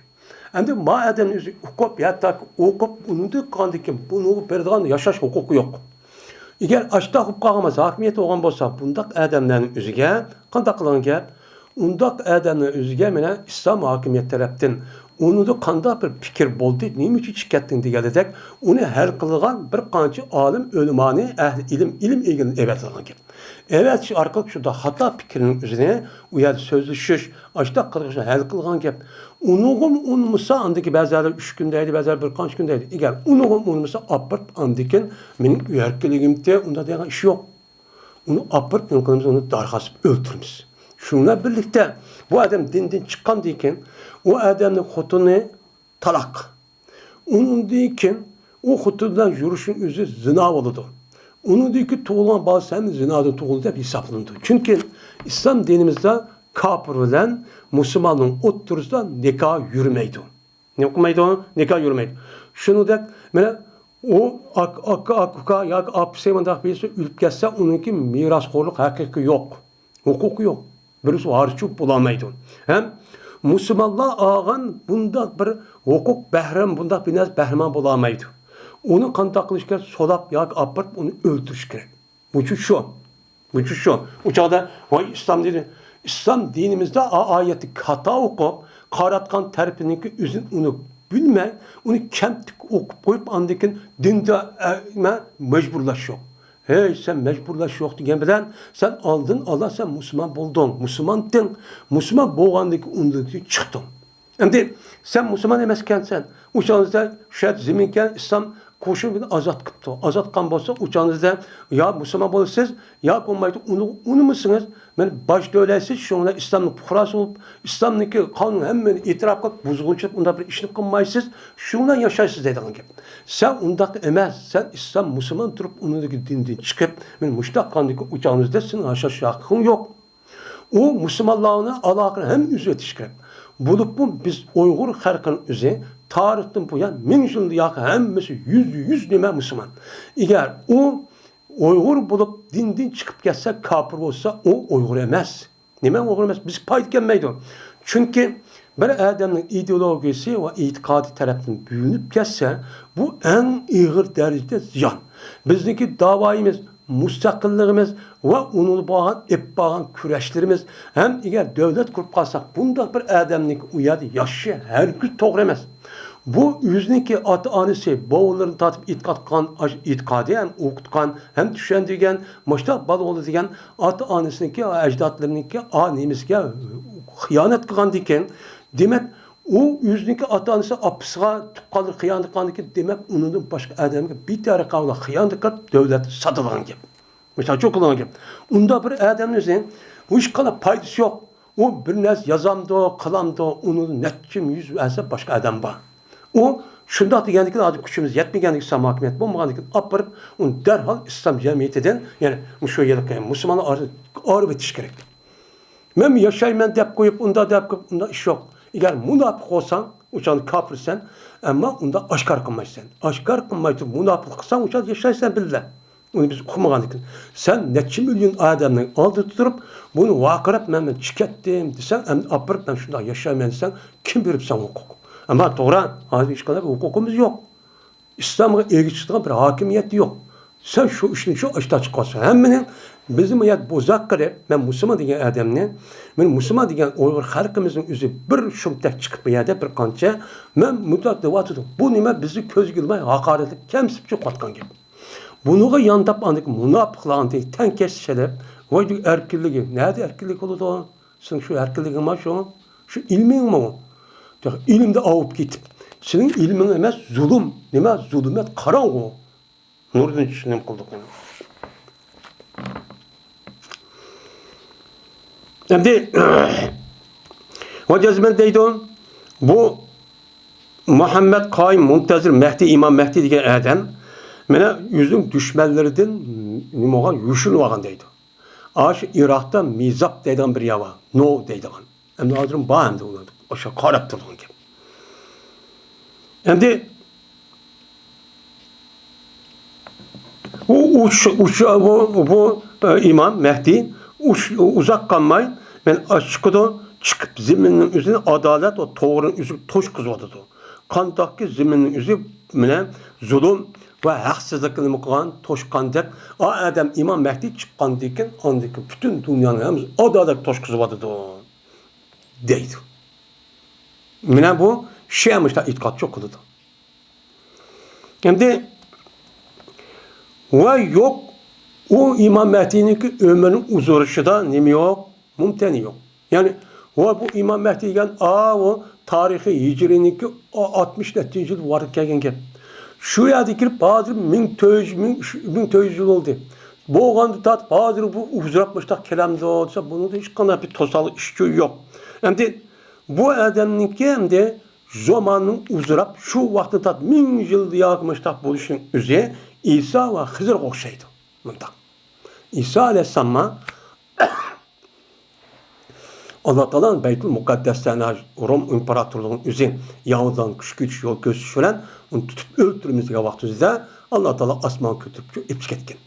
ئەمدى ما ئادەمنى ئۆزى ئۇقۇپ ياكى ئوقۇپ، ئۇنىڭدىن قالغاندىن كېيىن بۇنىڭغا بېرىدىغان ياشاش ھوقۇقى يوق. ئەگەر ئاشتاق بولۇپ قالغان بولسا، ھاكىمىيەت بولغان بولسا، بۇنداق ئادەملەرنىڭ ئۆزىگە قانداق قىلغان گەپ؟ ئۇنداق ئادەمنىڭ ئۆزىگە مانا ئىسلام ھاكىمىيەت تەرەپتىن ئۇنىڭدا قانداق بىر پىكىر بولدى، نېمە ئۈچۈن چىقىپ كەتتىڭ دېگەندەك، ئۇنى ھەل قىلىدىغان بىر قانچە ئالىم، ئۆلىمانى، ئەھلى ئىلىم، ئىلىم ئىگىلىرىنى ئەۋەتىدىغان گەپ. ئەۋەتىش ئارقىلىق شۇنداق خاتا پىكىرنىڭ ئۆزىنى ئۇ يەردە سۆزلىشىش، ئاشتاق قىلغۇچنى ھەل قىلغان گەپ. ئۇنىڭغىمۇ ئۇنىمىسا، ئاندىكى بەزىلەر ئۈچ كۈن دەيدۇ، بەزىلەر بىر قانچە كۈن دەيدۇ. ئەگەر ئۇنىڭغىمۇ ئۇنىمىسا، ئاپىرىپ ئاندىكىن مېنىڭ ئەركىنلىكىمدە ئۇنداق دېگەن ئىش يوق. ئۇنى ئاپىرىپ نېمە قىلىمىز، ئۇنى دارغا ئېسىپ ئۆلتۈرىمىز. شۇنىڭ بىلەن بىرلىكتە بۇ ئادەم دىندىن چىققاندىن كېيىن ئۇ ئادەمنىڭ خوتۇنى تالاق. ئۇنىڭدىن كېيىن ئۇ خوتۇن بىلەن يۈرۈشنىڭ ئۆزى زىنا بولىدۇ. ئۇنىڭدىن كېيىن تۇغۇلغان بالىسى ھەم زىنادىن تۇغۇلدى دەپ ھېسابلىنىدۇ. چۈنكى ئىسلام دىنىمىزدا كاپىر بىلەن مۇسۇلماننىڭ ئوتتۇرىسىدا نىكاھ يۈرمەيدۇ. نېمە قىلمايدۇ؟ نىكاھ يۈرمەيدۇ. شۇنىڭدەك مانا ئۇ ئاك-، ئاكا، ئاكا، ئاكا ياكى ئاپىسى مۇنداق بىرسى ئۆلۈپ كەتسە، ئۇنىڭكى مىراسخورلۇق ھەققى يوق. ھوقۇقى يوق. بىرسى ۋارىسچۇ بولالمايدۇ. ھەم مۇسۇلمانلار ئالغان بۇنداق بىر ھوقۇق بەھرەم، بۇنداق بىر نەرسە بەھرىمەن بولالمايدۇ. ئۇنى قانداق قىلىش كېرەك؟ سولاپ ياكى ئاپىرىپ ئۇنى ئۆلتۈرۈش كېرەك. بۇچۇ شۇ. بۇچۇ شۇ. ئۇ چاغدا ۋاي ئىسلام دىنى، ئىسلام دىنىمىزدا ئا-، ئايەتتە خاتا ئوقۇپ، قاراتقان تەرىپىنىڭكى ئۆزىنى ئۇنى بىلمەي، ئۇنى كەمتۈك ئوقۇپ قويۇپ، ئاندىن كېيىن دىندا، ئە، مە-، مەجبۇرلاش يوق. ھەي، سەن مەجبۇرلاش يوق دېگەن بىلەن، سەن ئالدىن ئالا سەن مۇسۇلمان بولدۇڭ، مۇسۇلمانتىڭ، مۇسۇلمان بولغاندىن كېيىن ئۇندىن كېيىن چىقتىڭ. ئەمدى سەن مۇسۇلمان ئەمەسكەنسەن، ئۇ چاغدا شۇ يەردە زېمىنكەن ئىسلام قوشۇنى بىلەن ئازاد قىپتۇ. ئازاد قىلغان بولسا، ئۇ چاغدا يا مۇسۇلمان بولىسىز، يا بولمايدۇ، ئۇنى ئۇنىمىسىڭىز، مەن باش تۆلەيسىز، شۇنىڭ بىلەن ئىسلامنىڭ پۇقراسى بولۇپ، ئىسلامنىڭكى قانۇن ھەممىنى ئېتىراپ قىلىپ، بۇزغۇنچىلىق ئۇنداق بىر ئىشنى قىلمايسىز، شۇنىڭ بىلەن ياشايسىز دەيدىغان گەپ. سەن ئۇنداق ئەمەس، سەن ئىسلام مۇسۇلمان تۇرۇپ، ئۇنىڭدىكى دىندىن چىقىپ، مەن مۇشۇنداق قاندىكى ئۇ چاغدا سېنىڭ ياشاش ھەققىڭ يوق. ئۇ مۇسۇلمانلارنى ئالاقىنى ھەم ئۈزۈۋېتىش كېرەك. بولۇپمۇ بىز ئۇيغۇر خەلقىنىڭ ئۆزى تارىختىن بۇيان مىڭ يىلدىن ياقى ھەممىسى يۈزدە يۈز نېمە مۇسۇلمان. ئەگەر ئۇ ئۇيغۇر بولۇپ دىندىن چىقىپ كەتسە، كاپىر بولسا، ئۇ ئۇيغۇر ئەمەس. نېمە ئۇيغۇر ئەمەس؟ بىزگە پايدا كەلمەيدۇ. چۈنكى بىر ئادەمنىڭ ئىدېئولوگىيىسى ۋە ئېتىقادى تەرەپتىن بۆلۈنۈپ كەتسە، بۇ ئەڭ ئېغىر دەرىجىدە زىيان. بىزنىڭكى داۋايىمىز، مۇستەقىللىقىمىز ۋە ئۇنىڭدا بولغان ئېلىپ بارغان كۈرەشلىرىمىز ھەم ئەگەر دۆلەت قۇرۇپ قالساق، بۇنداق بىر ئادەمنىڭكى ئۇ يەردە ياشىشى ھەرگىز توغرا ئەمەس. بۇ ئۆزىنىڭكى ئاتا-ئانىسى، بوۋىلىرىدىن تارتىپ ئېتىقاد قىلغان ئاش-، ئېتىقادى ھەم ئوقۇتقان ھەم چۈشەندۈرگەن مۇشۇنداق بالا بولدى دېگەن ئاتا-ئانىسىنىڭكى، ئەجدادلىرىنىڭكى ئا-، نېمىسىگە خىيانەت قىلغاندىكىن، دېمەك، ئۇ ئۆزىنىڭكى ئاتا-ئانىسى، ئاپىسىغا، تۇغقانلىرىغا خىيانەت قىلغاندىكىن، دېمەك، ئۇنىڭدىن باشقا ئادەمگە بىتەرەپ قىلىپ خىيانەت قىلىپ، دۆلەتنى ساتىدىغان گەپ. مىسال ئۈچۈن قىلىدىغان گەپ. ئۇنداق بىر ئادەمنى ئۆزى ھېچقانداق پايدىسى يوق. ئۇ بىر نەرسە يازامدۇ، قىلامدۇ، ئۇنىڭدىن نەچچە يۈز ۋەسە باشقا ئادەم بار. ئۇ شۇنداق دېگەندىكىن، ھازىر كۈچىمىز يەتمىگەندىكىن، سامان ھاكىمىيەت بولمىغاندىكىن، ئاپىرىپ، ئۇنى دەرھال ئىسلام جەمئىيىتىدىن، يەنى مۇشۇ يىلقى مۇسۇلمانلار ئارىسىدىن ئايرىۋېتىش كېرەك. مەن ياشايمەن دەپ قويۇپ، ئۇنداق دەپ قويۇپ، ئۇنداق ئىش يوق. ئەگەر مۇناپىق بولساڭ، ئۇ چاغدا كاپىرسەن، ئەمما ئۇنداق ئاشكارا قىلمايسەن. ئاشكارا قىلماي تۇرۇپ، مۇناپىقلىق قىلساڭ، ئۇ چاغدا ياشايسەن بىللە. ئۇنى بىز ئۇقمىغاندىكىن، سەن نەچچە مىليون ئادەمنىڭ ئالدىدا تۇرۇپ، بۇنى ۋارقىراپ، مەن، مەن چىقىپ كەتتىم دېسەڭ، ئەمدى ئاپىرىپ، مەن شۇنداق ياشايمەن دېسەڭ، كىم بېرىپ ساڭا ھوقۇق؟ ئەمما توغرا، ھازىر ھېچقانداق ھوقۇقىمىز يوق. ئىسلامغا ئەگىشىدىغان بىر ھاكىمىيەت يوق. سەن شۇ ئىشنى شۇ ئاشتا چىقىۋاتىسەن. ھەممىنى بىزنى بۇ يەردە بوزەك قىلىپ، مەن مۇسۇلمان دېگەن ئادەمنى، مەن مۇسۇلمان دېگەن ئۇيغۇر خەلقىمىزنىڭ ئۆزى بىر شۇمتەك چىقىپ بۇ يەردە بىر قانچە، مەن مۇنداق دەۋاتىدۇ. بۇ نېمە؟ بىزنى كۆزگە ئىلماي ھاقارەتلەپ، كەمسىتىپ چىقىۋاتقان گەپ. بۇنىڭغا يانداپ ئاندىكى مۇناپىقلارنى تەڭكەش سېلىپ، ۋاي ئەركىنلىكى، نەدە ئەركىنلىك بولىدۇ؟ سېنىڭ شۇ ئەركىنلىكىڭ بار شۇ؟ شۇ ئىلمىڭمۇ؟ تېخى ئىلىمدە ئاۋۇپ كېتىپ، سېنىڭ ئىلمىڭ ئەمەس، زۇلۇم. نېمە؟ زۇلمەت، قاراڭغۇ. نۇردىن چۈشۈپ نېمە قىلدۇق ئەمدى؟ ئەمدى، ۋە جەزمەن دەيدۇ، بۇ مۇھەممەد قايىم مۇنتەزىر مەھدى، ئىمام مەھدى دېگەن ئادەم، مانا ئۆزىنىڭ دۈشمەنلىرىدىن نېمە بولغان، يوشۇرۇنۇۋالغان دەيدۇ. ئاشۇ ئىراقتا مىزاب دەيدىغان بىر يەر بار. نو دەيدىغان. ئەمدى ھازىر بار ئەمدى ئۇلار. ئاشۇ قاراپ تۇرىدىغان گەپ. ئەمدى ئۇ، ئۇ، ئۇ، بۇ، بۇ، ئە، ئىمام مەھدى ئۇ، ئۇزاق قالماي، مەن، ئە، چىقىدۇ. چىقىپ، زېمىننىڭ ئۆزىنى ئادالەت ۋە توغرىنىڭ ئۆزىگە توشقۇزۇۋاتىدۇ. قانداقكى زېمىننىڭ ئۆزى مەنە زۇلۇم ۋە ھەقسىزلىقنى نېمە قىلغان، توشقاندەك، ئا ئادەم ئىمام مەھدى چىققاندىن كېيىن، ئاندىن كېيىن پۈتۈن دۇنيانى ھەممىسى ئادالەت توشقۇزۇۋاتىدۇ، دەيدۇ. مەنە بۇ شىئە مۇشۇنداق ئېتىقادچىلىق قىلىدۇ. ئەمدى ۋە يوق، ئۇ ئىمام مەھدىنىڭكى ئۆمرىنىڭ ئۇزىرىشىدا نېمە يوق؟ مۇمتەنە يوق. يەنى، ۋە بۇ ئىمام مەھدى دېگەن، ئاۋۇ تارىخىي ھىجرىينىڭكى ئاتمىش نەچچىنچى يىل ۋارىدە كەلگەن گەپ. شۇ يەردە كىرىپ، ھازىر مىڭ تۆت يۈز، مىڭ، مىڭ تۆت يۈز يىل بولدى. بولغاندا تارتىپ، ھازىر بۇ ئۇزراپ مۇشۇنداق كېلەمدۇ دېسە، بۇنىڭدا ھېچقانداق بىر توسالغۇ ئىش يوق. ئەمدى بۇ ئادەمنىڭكى ئەمدى زاماننىڭ ئۇزراپ، شۇ ۋاقىتتىن تارتىپ مىڭ يىل ياكى مۇشۇنداق بولۇشىنىڭ ئۆزى ئىسا ۋە خىزىرغا ئوخشايدۇ. مۇنداق. ئىسا ئەلەيھىسسالاممۇ ئاللا تائالا بەيتۇل مۇقەددەستە روم ئىمپېراتورلۇقىنىڭ ئۆزى ياۋۇزلارنى كۈچ كۈچ يول كۆرسىتىش بىلەن ئۇنى تۇتۇپ ئۆلتۈرىمىز دېگەن ۋاقتىمىزدا ئاللا تائالا ئاسمانغا كۆتۈرۈپ ئېلىپ كەتكەن.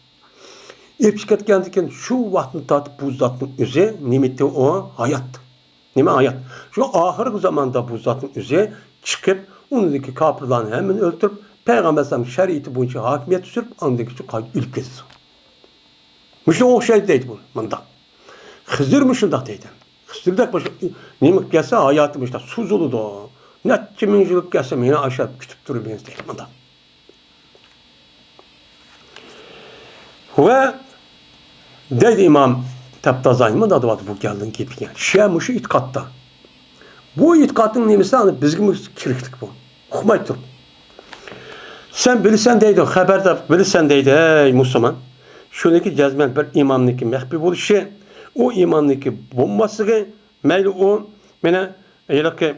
ئېلىپ كەتكەندىن كېيىن شۇ ۋاقىتتىن تارتىپ بۇ زاتنىڭ ئۆزى نېمىتى ئۇ؟ ھايات. نېمە ھايات؟ شۇ ئاخىرقى زاماندا بۇ زاتنىڭ ئۆزى چىقىپ، ئۇنىڭدىكى كاپىرلارنى ھەممىنى ئۆلتۈرۈپ، پەيغەمبەر ئەلەيھىسسالام شەرىئىتى بويىچە ھاكىمىيەت سۈرۈپ، ئاندىن كېيىن قايتا ئۆلۈپ كېتىدۇ. مۇشۇنىڭغا ئوخشايدۇ دەيدۇ بۇ، مۇنداق. خىزىرمۇ شۇنداق دەيدۇ. خىزىردەك مۇشۇ نېمە قىلىپ كەلسە، ھاياتى مۇشۇنداق سوزۇلىدۇ. نەچچە مىڭ يىل بولۇپ كەلسە، مېنى ئاشۇ كۈتۈپ تۇرۇۋېرىڭ دەيدۇ، مۇنداق. ۋە دەيدۇ ئىمام تەپتازانى، مۇنداق دەۋاتىدۇ بۇ گەلدىن كېيىن كەلگەن شىئە مۇشۇ ئېتىقادتا. بۇ ئېتىقادنىڭ نېمىسى ئەنە بىزگىمۇ كىرىكلىك بۇ. ئۇقماي تۇرۇپ. سەن بىلىسەن دەيدۇ، خەۋەردار بىلىسەن دەيدۇ، ئەي مۇسۇلمان. شۇنىڭكى جەزمەن بىر ئىمامنىڭكى مەخپىي بولۇشى، ئۇ ئىمامنىڭكى بولماسلىقى، مەيلى ئۇ مانا ھېلىقى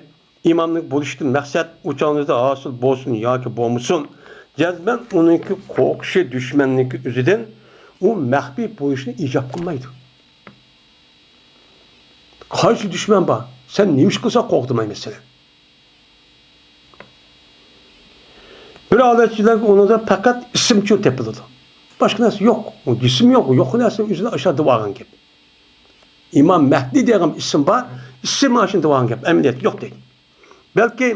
ئىمامنىڭ بولۇشىدىن مەقسەت ئۇ چاغىڭىزدا ھاسىل بولسۇن ياكى بولمىسۇن، جەزمەن ئۇنىڭكى قورقۇشى دۈشمەننىڭكى ئۆزىدىن ئۇ مەخپىي بولۇشنى ئىجاب قىلمايدۇ. قايسى دۈشمەن بار؟ سەن نېمە ئىش قىلساڭ قورقىدۇ مەسىلەن. بىر ھالەتچىلەرگە ئۇنىڭدا پەقەت ئىسىمچۇ تېپىلىدۇ. باشقا نەرسە يوق. ئۇ جىسىم يوق، يوق نەرسىنى ئۆزىنى ئاشۇ دەۋالغان گەپ. ئىمام مەھدى دېگەن ئىسىم بار، ئىسىم ئاشۇنى دەۋالغان گەپ، ئەمەلىيەتتە يوق دەيدۇ. بەلكى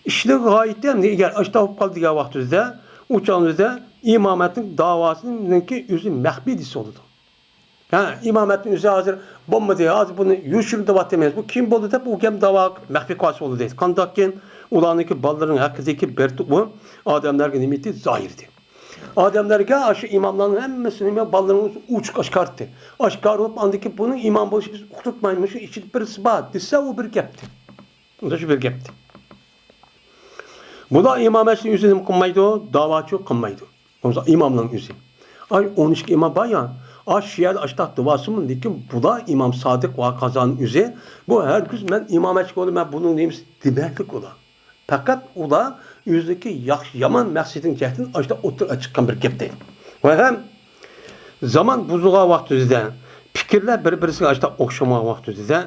ئىشنىڭ غايىتى ئەمدى ئەگەر ئاشۇنداق بولۇپ قالدى دېگەن ۋاقتىمىزدا، ئۇ چاغىمىزدا ئىمامەتنىڭ داۋاسىنىڭكى ئۆزى مەخپىي دېسە بولىدۇ. ھە، ئىمامەتنىڭ ئۆزى ھازىر بولمىدى، ھازىر بۇنى يوشۇرۇن دەۋاتىمىز، بۇ كېيىن بولىدۇ دەپ ئۇ گەپ داۋا مەخپىي قالسا بولىدۇ دەيدۇ. قانداقكىن ئۇلارنىڭكى بالىلىرىنىڭ ھەققىدىكى بىر بۇ ئادەملەرگە نېمە ئىدى؟ زاھىر ئىدى. ئادەملەرگە ئاشۇ ئىماملارنىڭ ھەممىسىنى بالىلىرىنىڭ ئوچۇق ئاشكارا ئىدى. ئاشكارا بولۇپ، ئاندىن كېيىن بۇنىڭ ئىمام بولۇشى بىز ئۇقتۇرتمايمىز، شۇ ئىچىدە بىرسى بار دېسە، ئۇ بىر گەپتى. ئۇندا شۇ بىر گەپتى. بۇلار ئىمامەتنى ئۆزى نېمە قىلمايدۇ؟ داۋاچۇ قىلمايدۇ. بولمىسا ئىمامنىڭ ئۆزى. ئاي، ئون ئىككى ئىمام بار يا. ئاش شىئەدە ئاشتاق دېۋاسىمۇ، لېكىن بۇلار ئىمام سادىق ۋە قازانىڭ ئۆزى. بۇ ھەرگىز مەن ئىمامەتچى بولىمەن، بۇنىڭ نېمىسى دېمەكلىك ئۇلار. پەقەت ئۇلار ئۆزىدىكى ياخشى يامان مەقسىتىنىڭ جەھىتىدىن ئاشتاق ئوتتۇرىغا چىققان بىر گەپ دەيدۇ. ۋە ھەم زامان بۇزۇلغان ۋاقتىمىزدا، پىكىرلەر بىر-بىرسىگە ئاشتاق ئوخشىمىغان ۋاقتىمىزدا،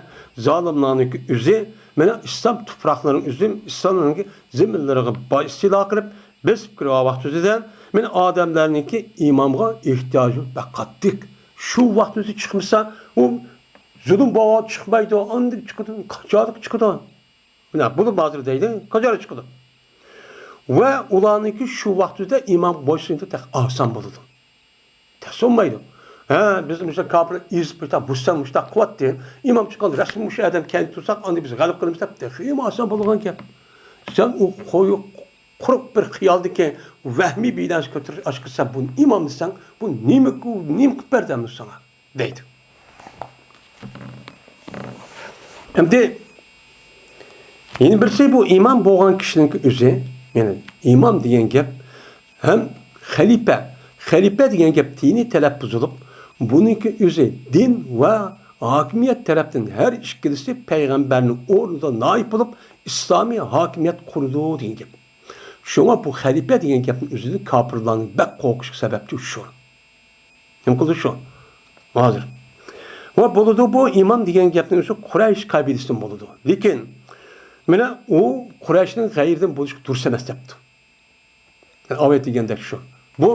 زالىملارنىڭكى ئۆزى، مانا ئىسلام تۇپراقلىرىنىڭ ئۆزى، ئىسلامنىڭكى زېمىنلىرىغا با-، ئىستىلا قىلىپ، بېسىپ كىرگەن ۋاقتىمىزدا، مانا ئادەملەرنىڭكى ئىمامغا ئېھتىياجى بەك قاتتىق. شۇ ۋاقتىمىزدا چىقمىسا، ئۇ زۇلۇم بولغان چىقمايدۇ، ئاندىن چىقىدۇ، قاچانلىق چىقىدۇ. مانا بۇنى ھازىر دەيدۇ، قاچانلىق چىقىدۇ. ۋە ئۇلارنىڭكى شۇ ۋاقتىدا ئىمامغا بويسۇنۇشى تېخى ئاسان بولىدۇ. تەس بولمايدۇ. ھە، بىزنى مۇشۇ كاپىر ئېزىپ، مۇشۇنداق بۇزسا، مۇشۇنداق قىلىۋەتتى. ئىمام چىققان رەسمىي مۇشۇ ئادەم كەينىدە تۇرساق، ئاندىن بىز غەلىبە قىلىمىز دەپ، تېخىمۇ ئاسان بولغان گەپ. سەن ئۇ قويۇق، قۇرۇق بىر خىيالدىكى ۋەھمىي بىناسى كۆتۈرۈش ئاشقىسەن، بۇنى ئىمام دېسەڭ، بۇ نېمە، نېمە قىلىپ بەردى ئەمدى ساڭا؟ دەيدۇ. ئەمدى يەنە بىرسى، بۇ ئىمام بولغان كىشىنىڭكى ئۆزى، يەنى ئىمام دېگەن گەپ ھەم خەلىپە، خەلىپە دېگەن گەپ دىنىي تەلەپپۇز بولۇپ، بۇنىڭكى ئۆزى دىن ۋە ھاكىمىيەت تەرەپتىن ھەر ئىككىلىسى پەيغەمبەرنىڭ ئورنىدا نائىب بولۇپ، ئىسلامىي ھاكىمىيەت قۇرىدۇ دېگەن گەپ. شۇڭا بۇ خەلىپە دېگەن گەپنىڭ ئۆزىدىن كاپىرلارنىڭ بەك قورقۇشلۇق سەۋەبچى شۇ. نېمە قىلدى شۇ؟ ھازىر. ۋە بولىدۇ، بۇ ئىمام دېگەن گەپنىڭ ئۆزى قۇرەيش قەبىلىسىدىن بولىدۇ. لېكىن، مانا ئۇ قۇرەيشنىڭ غەيرىدىن بولۇشقا دۇرۇس ئەمەس دەپتۇ. يەنى ئاۋايت دېگەندەك شۇ. بۇ،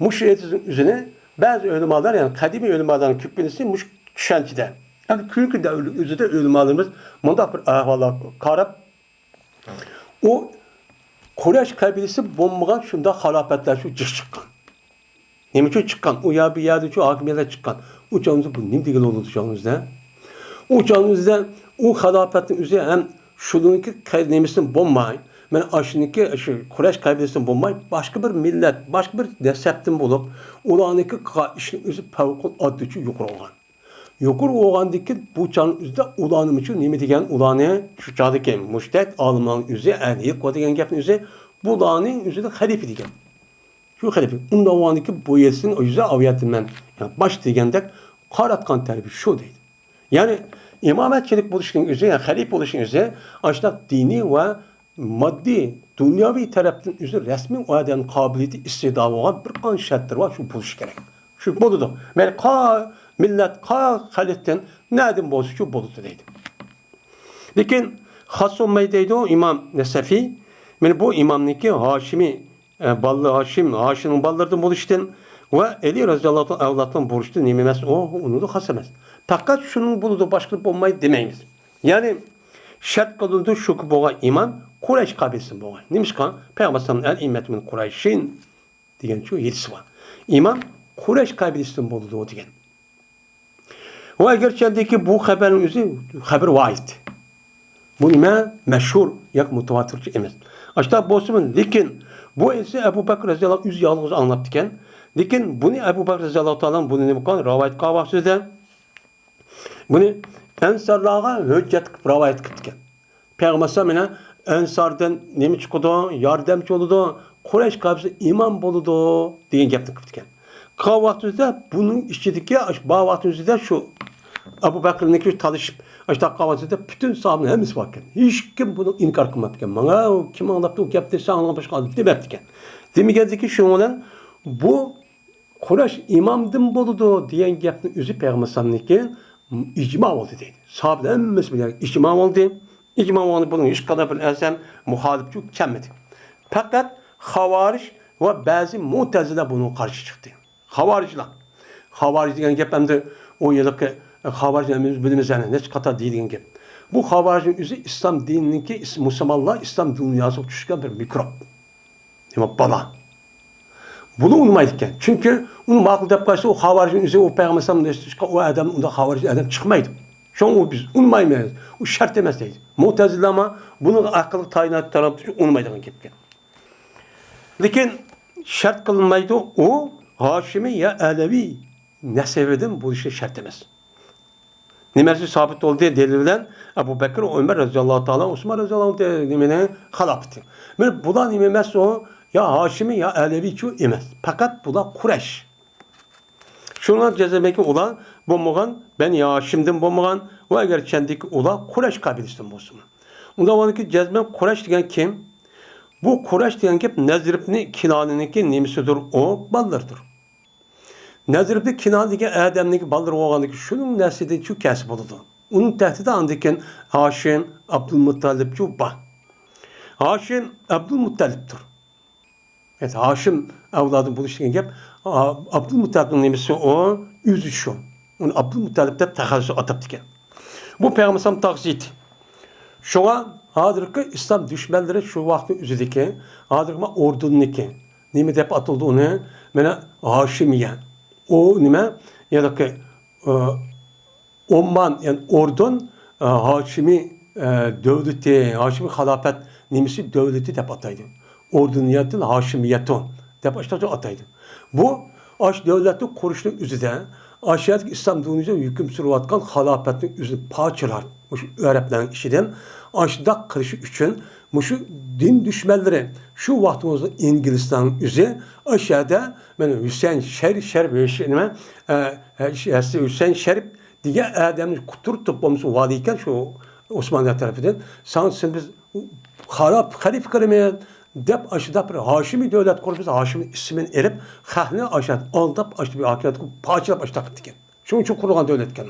مۇشۇ ئېيتىشنىڭ ئۆزىنى بەزى ئۆلىمالار، يەنى قەدىمىي ئۆلىمالارنىڭ كۆپىنچىسى مۇشۇ چۈشەنچىدە. ئەمدى كېيىنكى دەۋرلەر ئۆزىدە ئۆلىمالىرىمىز مۇنداق بىر ئەھۋاللارغا قاراپ، ئۇ قۇرەيش قەبىلىسى بولمىغان شۇنداق خىلاپەتلەر شۇ جىق چىققان. نېمە ئۈچۈن چىققان؟ ئۇ يەر بۇ يەردىن شۇ ھاكىمىيەتلەر چىققان. ئۇ چاغىمىزدا بۇ نېمە دېگىلى بولىدۇ چاغىمىزدا؟ ئۇ چاغىمىزدا ئۇ خىلاپەتنىڭ ئۆزى ھەم شۇنىڭكى قەي-، نېمىسىدىن بولماي، مانا ئاشۇنىڭكى شۇ قۇرەيش قەبىلىسىدىن بولماي، باشقا بىر مىللەت، باشقا بىر نەسەبتىن بولۇپ، ئۇلارنىڭكى قىلغان ئىشىنىڭ ئۆزى پەۋقۇلئاددىچە يۇقىرى بولغان. يۇقىرى بولغاندىكىن بۇ چاغنىڭ ئۆزىدە ئۇلارنىمۇچۇ نېمە دېگەن ئۇلارنى شۇ چاغدىكى مۇجتەھىد ئالىملارنىڭ ئۆزى، ئەھلى ھېكمە دېگەن گەپنىڭ ئۆزى بۇلارنىڭ ئۆزىدە خەلىپە دېگەن. شۇ خەلىپە. ئۇنداق بولغاندىكىن بۇ يەرسىنىڭ ئۆزى ئاۋىيەتتىن مەن، يەنى باش دېگەندەك قاراتقان تەرىپى شۇ دەيدۇ. يەنى ئىمامەتچىلىك بولۇشنىڭ ئۆزى، يەنى خەلىپە بولۇشنىڭ ئۆزى ئاشۇنداق دىنىي ۋە ماددىي، دۇنياۋى تەرەپتىن ئۆزى رەسمىي ئادەم قابىلىيىتى، ئىستىدائى بولغان بىر قانچە شەرتلىرى بار، شۇ بولۇشى كېرەك. شۇ بولىدۇ. مەيلى قا مىللەت، قا خەلقتىن، نەدىن بولسىچۇ بولىدۇ دەيدۇ. لېكىن خاس بولماي دەيدۇ ئىمام نەسەفى. مانا بۇ ئىمامنىڭكى ھاشىمىي، ئە، بالىلىرى ھاشىم، ھاشىمنىڭ بالىلىرىدىن بولۇشتىن ۋە ئەلى رەزىياللاھۇ تائالا ئەۋلادىدىن بولۇشتىن نېمە ئەمەس، ئۇ، ئۇنىڭدا خاس ئەمەس. پەقەت شۇنىڭ بولىدۇ، باشقىلار بولمايدۇ دېمەيمىز. يەنى شەرت قىلىنىدۇ شۇكى بولغان ئىمام قۇرەيش قەبىلىسىدىن بولغان. نېمىشقا؟ پەيغەمبەر ئەلئەئىممەتۇ مىن قۇرەيشىن دېگەن شۇ ھەدىسى بار. ئىمام قۇرەيش قەبىلىسىدىن بولىدۇ دېگەن. ۋە ئەگەرچەندىكى بۇ خەۋەرنىڭ ئۆزى خەۋەر ۋاھىد. بۇ نېمە؟ مەشھۇر ياكى مۇتەۋاتىرچە ئەمەس. ئاشۇنداق بولسىمۇ، لېكىن بۇ ھەدىسنى ئەبۇ بەكرى رەزىياللاھۇ ئۆزى يالغۇز ئاڭلاپتىكەن. لېكىن بۇنى ئەبۇ بەكرى رەزىياللاھۇ تائالا بۇنى نېمە قىلغان؟ رىۋايەت قىلغان ۋاقتىدا بۇنى ئەنسارلارغا ھۆججەت قىلىپ رىۋايەت قىپتىكەن. پەيغەمبەر ئەلەيھىسسالام مانا ئەنساردىن نېمە چىقىدۇ؟ ياردەمچى بولىدۇ، قۇرەيش قەبىلىسى ئىمام بولىدۇ دېگەن گەپنى قىپتىكەن. قىلغان ۋاقتىمىزدا بۇنىڭ ئىچىدىكى، ئاشۇ بار ۋاقتىمىزدا شۇ ئەبۇ بەكرىنىڭكى تالىشىپ، ئاشۇنداق قىلغان ۋاقتىدا پۈتۈن ساھابىنىڭ ھەممىسى باركەن. ھېچكىم بۇنى ئىنكار قىلماپتىكەن. ماڭا كىم ئاڭلاپتۇ ئۇ گەپنى، سەن ئاڭلىغان باشقا ئادەم دېمەپتىكەن. دېمىگەندىكىن شۇنىڭ بىلەن بۇ قۇرەيش ئىمامدىن بولىدۇ دېگەن گەپنىڭ ئۆزى پەيغەمبەر ئەلەيھىسسالامنىڭكى ئىجما بولدى دەيدۇ. ساھابىلەر ھەممىسى بىلەن ئىجما بولدى. ئىجما بولغاندا بۇنىڭ ھېچقانداق بىر ئەرسەم مۇخالىپچۇ كەلمىدى. پەقەت خاۋارىج ۋە بەزى مۇتەزىلە بۇنىڭغا قارشى چىقتى. خاۋارىجلار. خاۋارىج دېگەن گەپ ئەمدى ئۇ ھېلىقى خاۋارىجنى ھەممىمىز بىلىمىز، يەنى نەچچە قاتار دېيىلگەن گەپ. بۇ خاۋارىجنىڭ ئۆزى ئىسلام دىنىنىڭكى، ئىس-، مۇسۇلمانلار ئىسلام دۇنياسىغا چۈشكەن بىر مىكروب. نېمە بالا. بۇنى ئۇنىمايدىكەن. چۈنكى ئۇنى ماقۇل دەپ قارىسا، ئۇ خاۋارىجنىڭ ئۆزى، ئۇ پەيغەمبەر ئەلەيھىسسالام ئۇ ئادەم ئۇنداق خاۋارىج ئادەم چىقمايدۇ. شۇڭا ئۇ بىز ئۇنىمايمىز. ئۇ شەرت ئەمەس دەيدۇ. مۇتەزىلەمۇ بۇنىڭغا ئەقىلگە تايىنىپ تارىپ ئۇنىمايدىغان گەپكەن. لېكىن شەرت قىلىنمايدۇ، ئۇ ھاشىمىي يا ئەلەۋىي نەسەبىدىن بولۇشى شەرت ئەمەس. نېمە دېسە سابىت بولدى دەلىل بىلەن ئەبۇ بەكرى، ئۆمەر رەزىياللاھۇ تائالا، ئۇسمان رەزىياللاھۇ تائالا نېمىنى خىلاپىتى. مانا بۇلار نېمە ئەمەس ئۇ، يا ھاشىمىي يا ئەلەۋىيچۇ ئەمەس. پەقەت بۇلار قۇرەيش. شۇنىڭ جەزمەنكى ئۇلار بولمىغان، بەنى ھاشىمدىن بولمىغان ۋە ئەگەر چەندىكى ئۇلار قۇرەيش قەبىلىسىدىن بولسىمۇ. ئۇنداق بولغاندىكى جەزمەن قۇرەيش دېگەن كىم؟ بۇ قۇرەيش دېگەن گەپ نەزر ئىبنى كىنانىنىڭكى نېمىسىدۇر ئۇ، بالىلىرىدۇر. نەزر ئىبنى كىنانە دېگەن ئادەمنىڭكى بالىلىرى بولغاندىكى شۇنىڭ نەسلىدىنچۇ كەلسە بولىدۇ. ئۇنىڭ تەھتىدە ئاندىن كېيىن ھاشىم، ئابدۇلمۇتتەلىپچۇ بار. ھاشىم ئابدۇلمۇتتەلىپتۇر. ھاشىم ئەۋلادى بولۇش دېگەن گەپ، ئا-، ئابدۇلمۇتتەلىپنىڭ نېمىسى ئۇ؟ ئۆزى شۇ. ئۇنى ئابدۇلمۇتتەلىپ دەپ تەخەللۇسى ئاتاپتىكەن. بۇ پەيغەمبەر ئەلەيھىسسالام تاغىسى ئىدى. شۇڭا ھازىرقى ئىسلام دۈشمەنلىرى شۇ ۋاقىتنىڭ ئۆزىدىكى، ھازىرقى مانا ئوردۇننىكى، نېمە دەپ ئاتىلىدۇ ئۇنى؟ مانا ھاشىمىيە. ئۇ نېمە؟ ھېلىقى، ئا، ئوممان، يەنى ئوردۇن، ئە، ھاشىمىي، ئە، دۆلىتى، ھاشىمىي خىلاپەت نېمىسى دۆلىتى دەپ ئاتايدۇ. ئوردۇنىيەتۇل ھاشىمىيەتۇ دەپ ئاشۇنداق ئاتايدۇ. بۇ ئاشۇ دۆلەتنى قۇرۇشنىڭ ئۆزىدە ئاشۇ يەردىكى ئىسلام دىنىدا ھۆكۈم سۈرۈۋاتقان خىلاپەتنىڭ ئۆزىنى پارچىلاپ، مۇشۇ ئەرەبلەرنىڭ ئىچىدىن ئاشۇنداق قىلىشى ئۈچۈن مۇشۇ دىن دۈشمەنلىرى شۇ ۋاقتىمىزدا ئىنگلىزلارنىڭ ئۆزى ئاشۇ يەردە مانا ھۈسەن شەر-، شەرىپ، نېمە، ئە، ھە-، ھە-، ھۈسەن شەرىپ دېگەن ئادەمنى تۇرتۇپ بولمىسا ۋالىيكەن شۇ ئوسمانلىلار تەرىپىدىن، ساڭا سىز بىز خاراپ خەلىپە قىلىمىز دەپ ئاشۇنداق بىر ھاشىمىي دۆلەت قۇرۇپ، ھاشىمىي ئىسمىنى ئېلىپ، خەقنى ئاشۇ ئالداپ، ئاشۇ بىر ھاكىمىيەت قىلىپ، پارچىلاپ ئاشۇنداق قىپتىكەن. شۇنىڭ ئۈچۈن قۇرۇلغان دۆلەتكەن.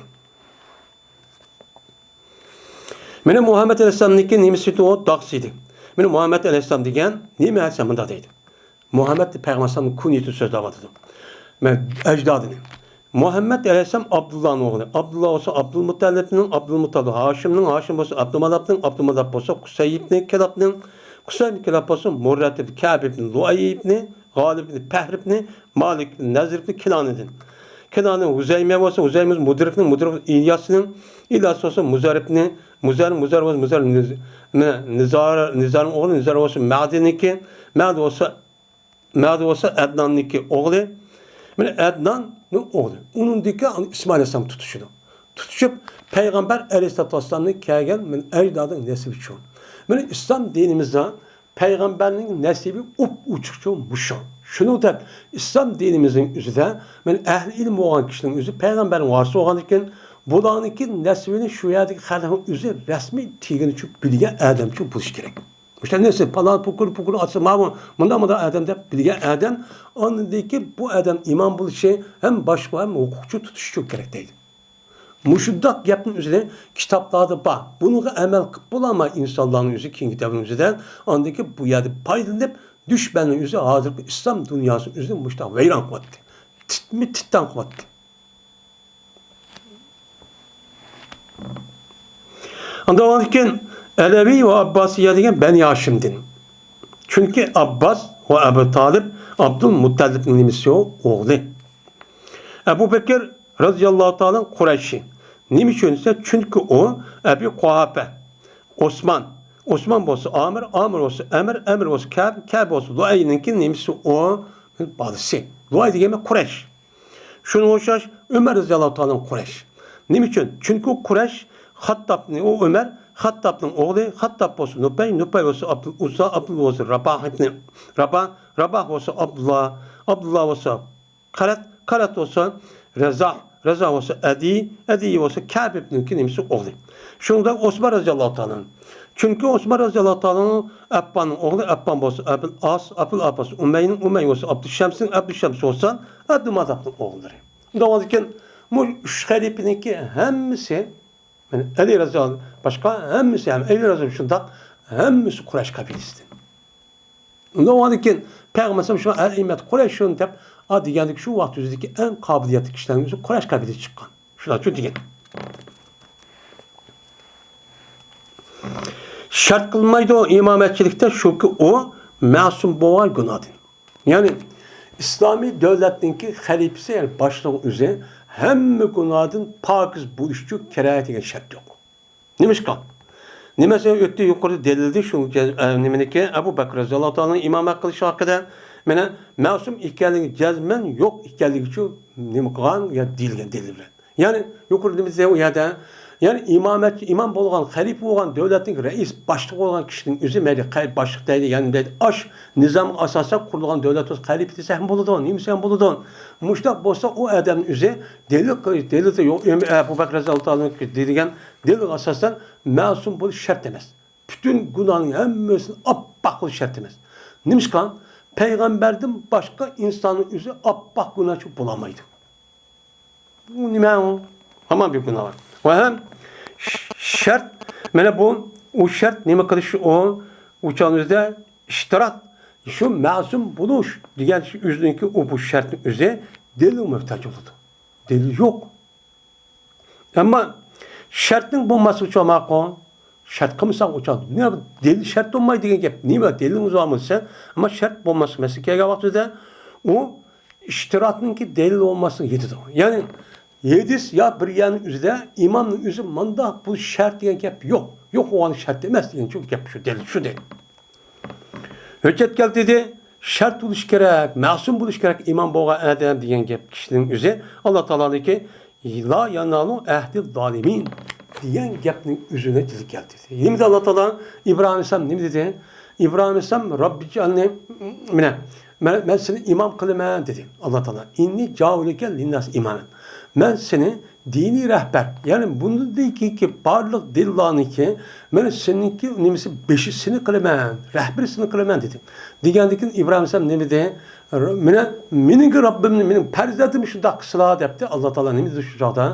مانا مۇھەممەد ئەلەيھىسسالامنىڭكى نېمىسى ئۇ داغىسى ئىدى. مانا مۇھەممەد ئەلەيھىسسالام دېگەن نېمە دېسە مۇنداق دەيدۇ. مۇھەممەد پەيغەمبەر ئەلەيھىسسالامنىڭ كۇنيىتى سۆزلەۋاتىدۇ. مەن ئەجدادىنى. مۇھەممەد ئەلەيھىسسالام ئابدۇللانىڭ ئوغلى. ئابدۇللا بولسا ئابدۇلمۇتەللىپنىڭ، ئابدۇلمۇتەللىپ ھاشىمنىڭ، ھاشىم بولسا ئابدۇماناپنىڭ، ئابدۇماناپ بولسا قۇسەيبنى كىلابنىڭ، قۇسەيبنى كىلاب بولسا مۇررەت ئىبنى كەب ئىبنى لۇئەي ئىبنى غالىب ئىبنى پەھر ئىبنى مالىك ئىبنى نەزر ئىبنى كىنانىدىن. كىنانىدىن ھۇزەيمە بولسا، ھۇزەيمە بولسا مۇدىر ئىبنى، مۇدىر ئىبنى ئىلياسنىڭ، ئىلياس بولسا مۇزەر ئىبنى، مۇزەر، مۇزەر بولسا مۇزەر نىز-، نى-، نىزار، نىزارنىڭ ئوغلى، نىزار بولسا مەدىنىڭكى، مەدى بولسا مەدى بولسا ئەدناننىڭكى ئوغلى. مانا ئەدناننىڭ ئوغلى. ئۇنىڭدىكى ئىسمائىل ئەلەيھىسسالام تۇتۇشىدۇ. تۇتۇشۇپ، پەيغەمبەر ئەلەيھىسسالاتۇ ۋەسسالامنىڭ كەلگەن مانا ئەجدادىنىڭ نەسىبى شۇ. مانا ئىسلام دىنىمىزدا پەيغەمبەرنىڭ نەسىبى ئوپئوچۇق شۇ، مۇشۇ. شۇنىڭ دەپ ئىسلام دىنىمىزنىڭ ئۆزىدە مانا ئەھلى ئىلىم بولغان كىشىنىڭ ئۆزى پەيغەمبەرنىڭ ۋارىسى بولغاندىكىن، بۇلارنىڭكى نەسىبىنى شۇ يەردىكى خەلقنىڭ ئۆزى رەسمىي تىلىنى چۈشۈرۈپ بىلگەن ئادەمچۇ بولۇشى كېرەك. مۇشۇنداق نەرسە، پالان پۇكۇر، پۇكۇر ئاتىسى ماۋۇ، مۇنداق، مۇنداق ئادەم دەپ بىلگەن ئادەم، ئاندىن كېيىن بۇ ئادەم ئىمام بولۇشى ھەم باشقا ھەم ھوقۇقچى تۇتۇشى كېرەك دەيدۇ. مۇشۇنداق گەپنىڭ ئۆزىنى كىتابلاردا بار. بۇنىڭغا ئەمەل قىلىپ بولالماي ئىنسانلارنىڭ ئۆزى كېيىنكى دەۋرنىڭ ئۆزىدە، ئاندىن كېيىن بۇ يەردە پايدىلىنىپ، دۈشمەننىڭ ئۆزى ھازىرقى ئىسلام دۇنياسىنىڭ ئۆزىنى مۇشۇنداق ۋەيران قىلىۋەتتى. تىتمۇ تىتان قىلىۋەتتى. ئاندىن كېيىن ئەلەۋى ۋە ئابباسىيە دېگەن بەنى ھاشىمدىن. چۈنكى ئابباس ۋە ئەبۇ تالىپ ئابدۇل مۇتتەلىپنىڭ نېمىسى ئوغلى. ئەبۇ بەكىر رەزىياللاھۇ تائالا قۇرەيشى. نېمە ئۈچۈن دېسە، چۈنكى ئۇ ئەبى قۇھافە، ئوسمان، ئوسمان بولسا ئامىر، ئامىر بولسا ئەمىر، ئەمىر بولسا كەب، كەب بولسا لۇئەينىڭكى نېمىسى ئۇ؟ بالىسى. لۇئەي دېگەن قۇرەيش. شۇنىڭغا ئوخشاش ئۆمەر رەزىياللاھۇ تائالا قۇرەيش. نېمە ئۈچۈن؟ چۈنكى ئۇ قۇرەيش، خاتتابنى، ئۇ ئۆمەر خاتتابنىڭ ئوغلى، خاتتاب بولسا نۇپەي، نۇپەي بولسا ئابدۇل ئۇززا، ئابدۇل بولسا راباھ ئىبنى راباھ، راباھ بولسا ئابدۇللا، ئابدۇللا بولسا قەلەت، قەلەت بولسا رەزاھ، رەزاھ بولسا ئەدىي، ئەدىي بولسا كەب ئىبنىكى نېمىسى ئوغلى. شۇنىڭدەك ئوسمان رەزىياللاھۇ تائالا. چۈنكى ئوسمان رەزىياللاھۇ تائالا ئەپپاننىڭ ئوغلى، ئەپپان بولسا ئەبۇل ئاس، ئەبۇل ئاس بولسا ئۇمەينىڭ، ئۇمەي بولسا ئابدۇشەمسنىڭ، ئابدۇشەمس بولسا ئابدۇماناپنىڭ ئوغلىلىرى. ئۇنداق بولغاندىكىن، بۇ ئۈچ خەلىپىنىڭكى ھەممىسى، يەنى ئەلى رەزىياللاھۇ باشقا ھەممىسى، ھەم ئەلى رەزىياللاھۇ شۇنداق، ھەممىسى قۇرەيش قەبىلىسىدىن. ئۇنداق بولغاندىكىن، پەيغەمبەر ئەلەيھىسسالام شۇ ئەئىممەت قۇرەيشۇن دەپ، ئا دېگەندىكى شۇ ۋاقىت ئۆزىدىكى ئەڭ قابىلىيەتلىك كىشىلەرنىڭ ئۆزى قۇرەيش قەبىلىسىدىن چىققان. شۇلارچۇ دېگەن. شەرت قىلمايدۇ ئىمامەتچىلىكتە، شۇكى ئۇ مەسۇم بولغان گۇناھتىن. يەنى ئىسلامىي دۆلەتنىڭكى خەلىپىسى، يەنى باشلىقى ئۆزى ھەممە گۇناھدىن پاكىز بولۇشى كېرەك دېگەن شەرت يوق. نېمىشقا؟ نېمە سەۋەب ئۆتتى يۇقىرىدا دەلىلدە شۇ جەز-، ئە، نېمىنىكى، ئەبۇ بەكرى رەزىياللاھۇ تائالا ئىمامەت قىلىشى ھەققىدە، مانا، مەسۇم ئىكەنلىكى جەزمەن يوق ئىكەنلىكىچۇ نېمە قىلغان يا دېيىلگەن دەلىل بىلەن. يەنى يۇقىرىدا نېمە دېسە ئۇ يەردە، يەنى ئىمامەت، ئىمام بولغان، خەلىپە بولغان، دۆلەتنىڭ رەئىس، باشلىقى بولغان كىشىنىڭ ئۆزى مەيلى، خەلىپە، باشلىق دەيلى، يەنى دەيلى، ئاش نىزامغا ئاساسەن قۇرۇلغان دۆلەت بولسا، خەلىپە دېسە ھەم بولىدۇ، نېمە دېسە ھەم بولىدۇ. مۇشۇنداق بولسا، ئۇ ئادەمنىڭ ئۆزى دەلىل، دەلىلدە يوق، ئەبۇ بەكرى رەزىياللاھۇ تائالا دېگەن دەلىلگە ئاساسەن مەسۇم بولۇش شەرت ئەمەس. پۈتۈن گۇناھنىڭ ھەممىسىنى ئاپئاق قىلىش شەرت ئەمەس. نېمىشقا؟ پەيغەمبەردىن باشقا ئىنساننىڭ ئۆزى ئاپئاق گۇناھچى بولالمايدۇ. بۇ نېمە ئۇ؟ ھامان بىر گۇناھ بار. ۋە ھەم ش-، شەرت، مانا بۇ، ئۇ شەرت نېمە قىلىش ئۇ؟ ئۇ چاغنىڭ ئۆزىدە ئىشتىرات، شۇ مەسۇم بولۇش دېگەن ئۆزىنىڭكى ئۇ بۇ شەرتنىڭ ئۆزى دەلىلگە موھتاج بولىدۇ. دەلىل يوق. ئەمما شەرتنىڭ بولماسلىقى چوماقۇ، شەرت قىلمىساق ئۇچان. نېمە دەلىل شەرت بولماي دېگەن گەپ؟ نېمە دەلىلىڭىز بارمۇ دېسە، ئەمما شەرت بولماسلىق مەسىلىگە كەلگەن ۋاقتىدا ئۇ ئىشتىراتنىڭكى دەلىل بولماسلىقى يېتىدۇ. يەنى ھەدىس يا بىر يەرنىڭ ئۆزىدە ئىمامنىڭ ئۆزى مانداق بولۇش شەرت دېگەن گەپ يوق. يوق بولغان شەرت ئەمەس دېگەن شۇ گەپ، شۇ دەلىل، شۇ دەلىل. ھۆججەت كەلتۈردى، شەرت بولۇش كېرەك، مەسۇم بولۇش كېرەك ئىمام بولغان ئادەم دېگەن گەپ كىشىنىڭ ئۆزى ئاللا تائالانىڭكى لا يانالۇ ئەھدى زالىمىن دېگەن گەپنىڭ ئۆزىنى تىلغا كەلتۈردى. نېمە دېدى ئاللا تائالا؟ ئىبراھىم ئەلەيھىسسالام نېمە دېدى؟ ئىبراھىم ئەلەيھىسسالام رەببىجئەلنى، مانا، مەن، مەن سېنى ئىمام قىلىمەن دېدى ئاللا تائالا. ئىننى جائىلۇكە لىنناسى ئىمامەن. مەن سېنى دىنىي رەھبەر، يەنى بۇندىن كېيىنكى بارلىق دىنلارنىڭكى، مەن سېنىڭكى نېمىسى، بېشى سېنى قىلىمەن، رەھبىرى سېنى قىلىمەن دېدى. دېگەندىن كېيىن ئىبراھىم ئەلەيھىسسالام نېمە دېدى؟ مېنى، مېنىڭكى رەببىمنى، مېنىڭ پەرزەنتىمنى شۇنداق قىلسىلا دەپتۇ. ئاللا تائالا نېمە دېدى شۇ چاغدا؟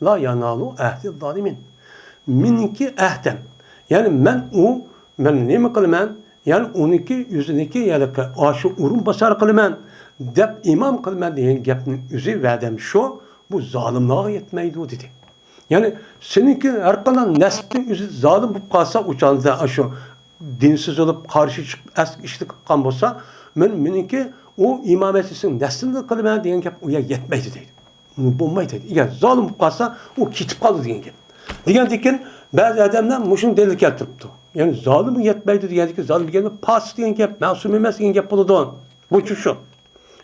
لا يانالۇ ئەھدى زالىمىن. مېنىڭكى ئەھدەم، يەنى مەن ئۇ، مەن نېمە قىلىمەن؟ يەنى ئۇنىڭكى، ئۆزىنىڭكى، يەنى ئاشۇ ئورۇنباسار قىلىمەن دەپ ئىمام قىلىمەن دېگەن گەپنىڭ ئۆزى ۋەدەم شۇ. بۇ زالىملارغا يەتمەيدۇ، دېدى. يەنى سېنىڭكى ھەر قانداق نەسلىڭ ئۆزى زالىم بولۇپ قالسا، ئۇ چاغدا ئاشۇ دىنسىز بولۇپ، قارشى چىقىپ، ئەسكى ئىشلىك قىلغان بولسا، مەن، مېنىڭكى ئۇ ئىمامەتنى سېنىڭ نەسلىڭدىن قىلىمەن دېگەن گەپ ئۇ يەرگە يەتمەيدۇ، دەيدۇ. بولمايدۇ، دەيدۇ. ئەگەر زالىم بولۇپ قالسا، ئۇ كېتىپ قالىدۇ دېگەن گەپ. دېگەندىكىن، بەزى ئادەملەر مۇشۇنى دەلىل كەلتۈرۈپتۇ. يەنى زالىمغا يەتمەيدۇ دېگەندىكىن، زالىم دېگەن پاسىق دېگەن گەپ، مەسۇم ئەمەس دېگەن گەپ بولىدۇ. بۇ چۈشۈ.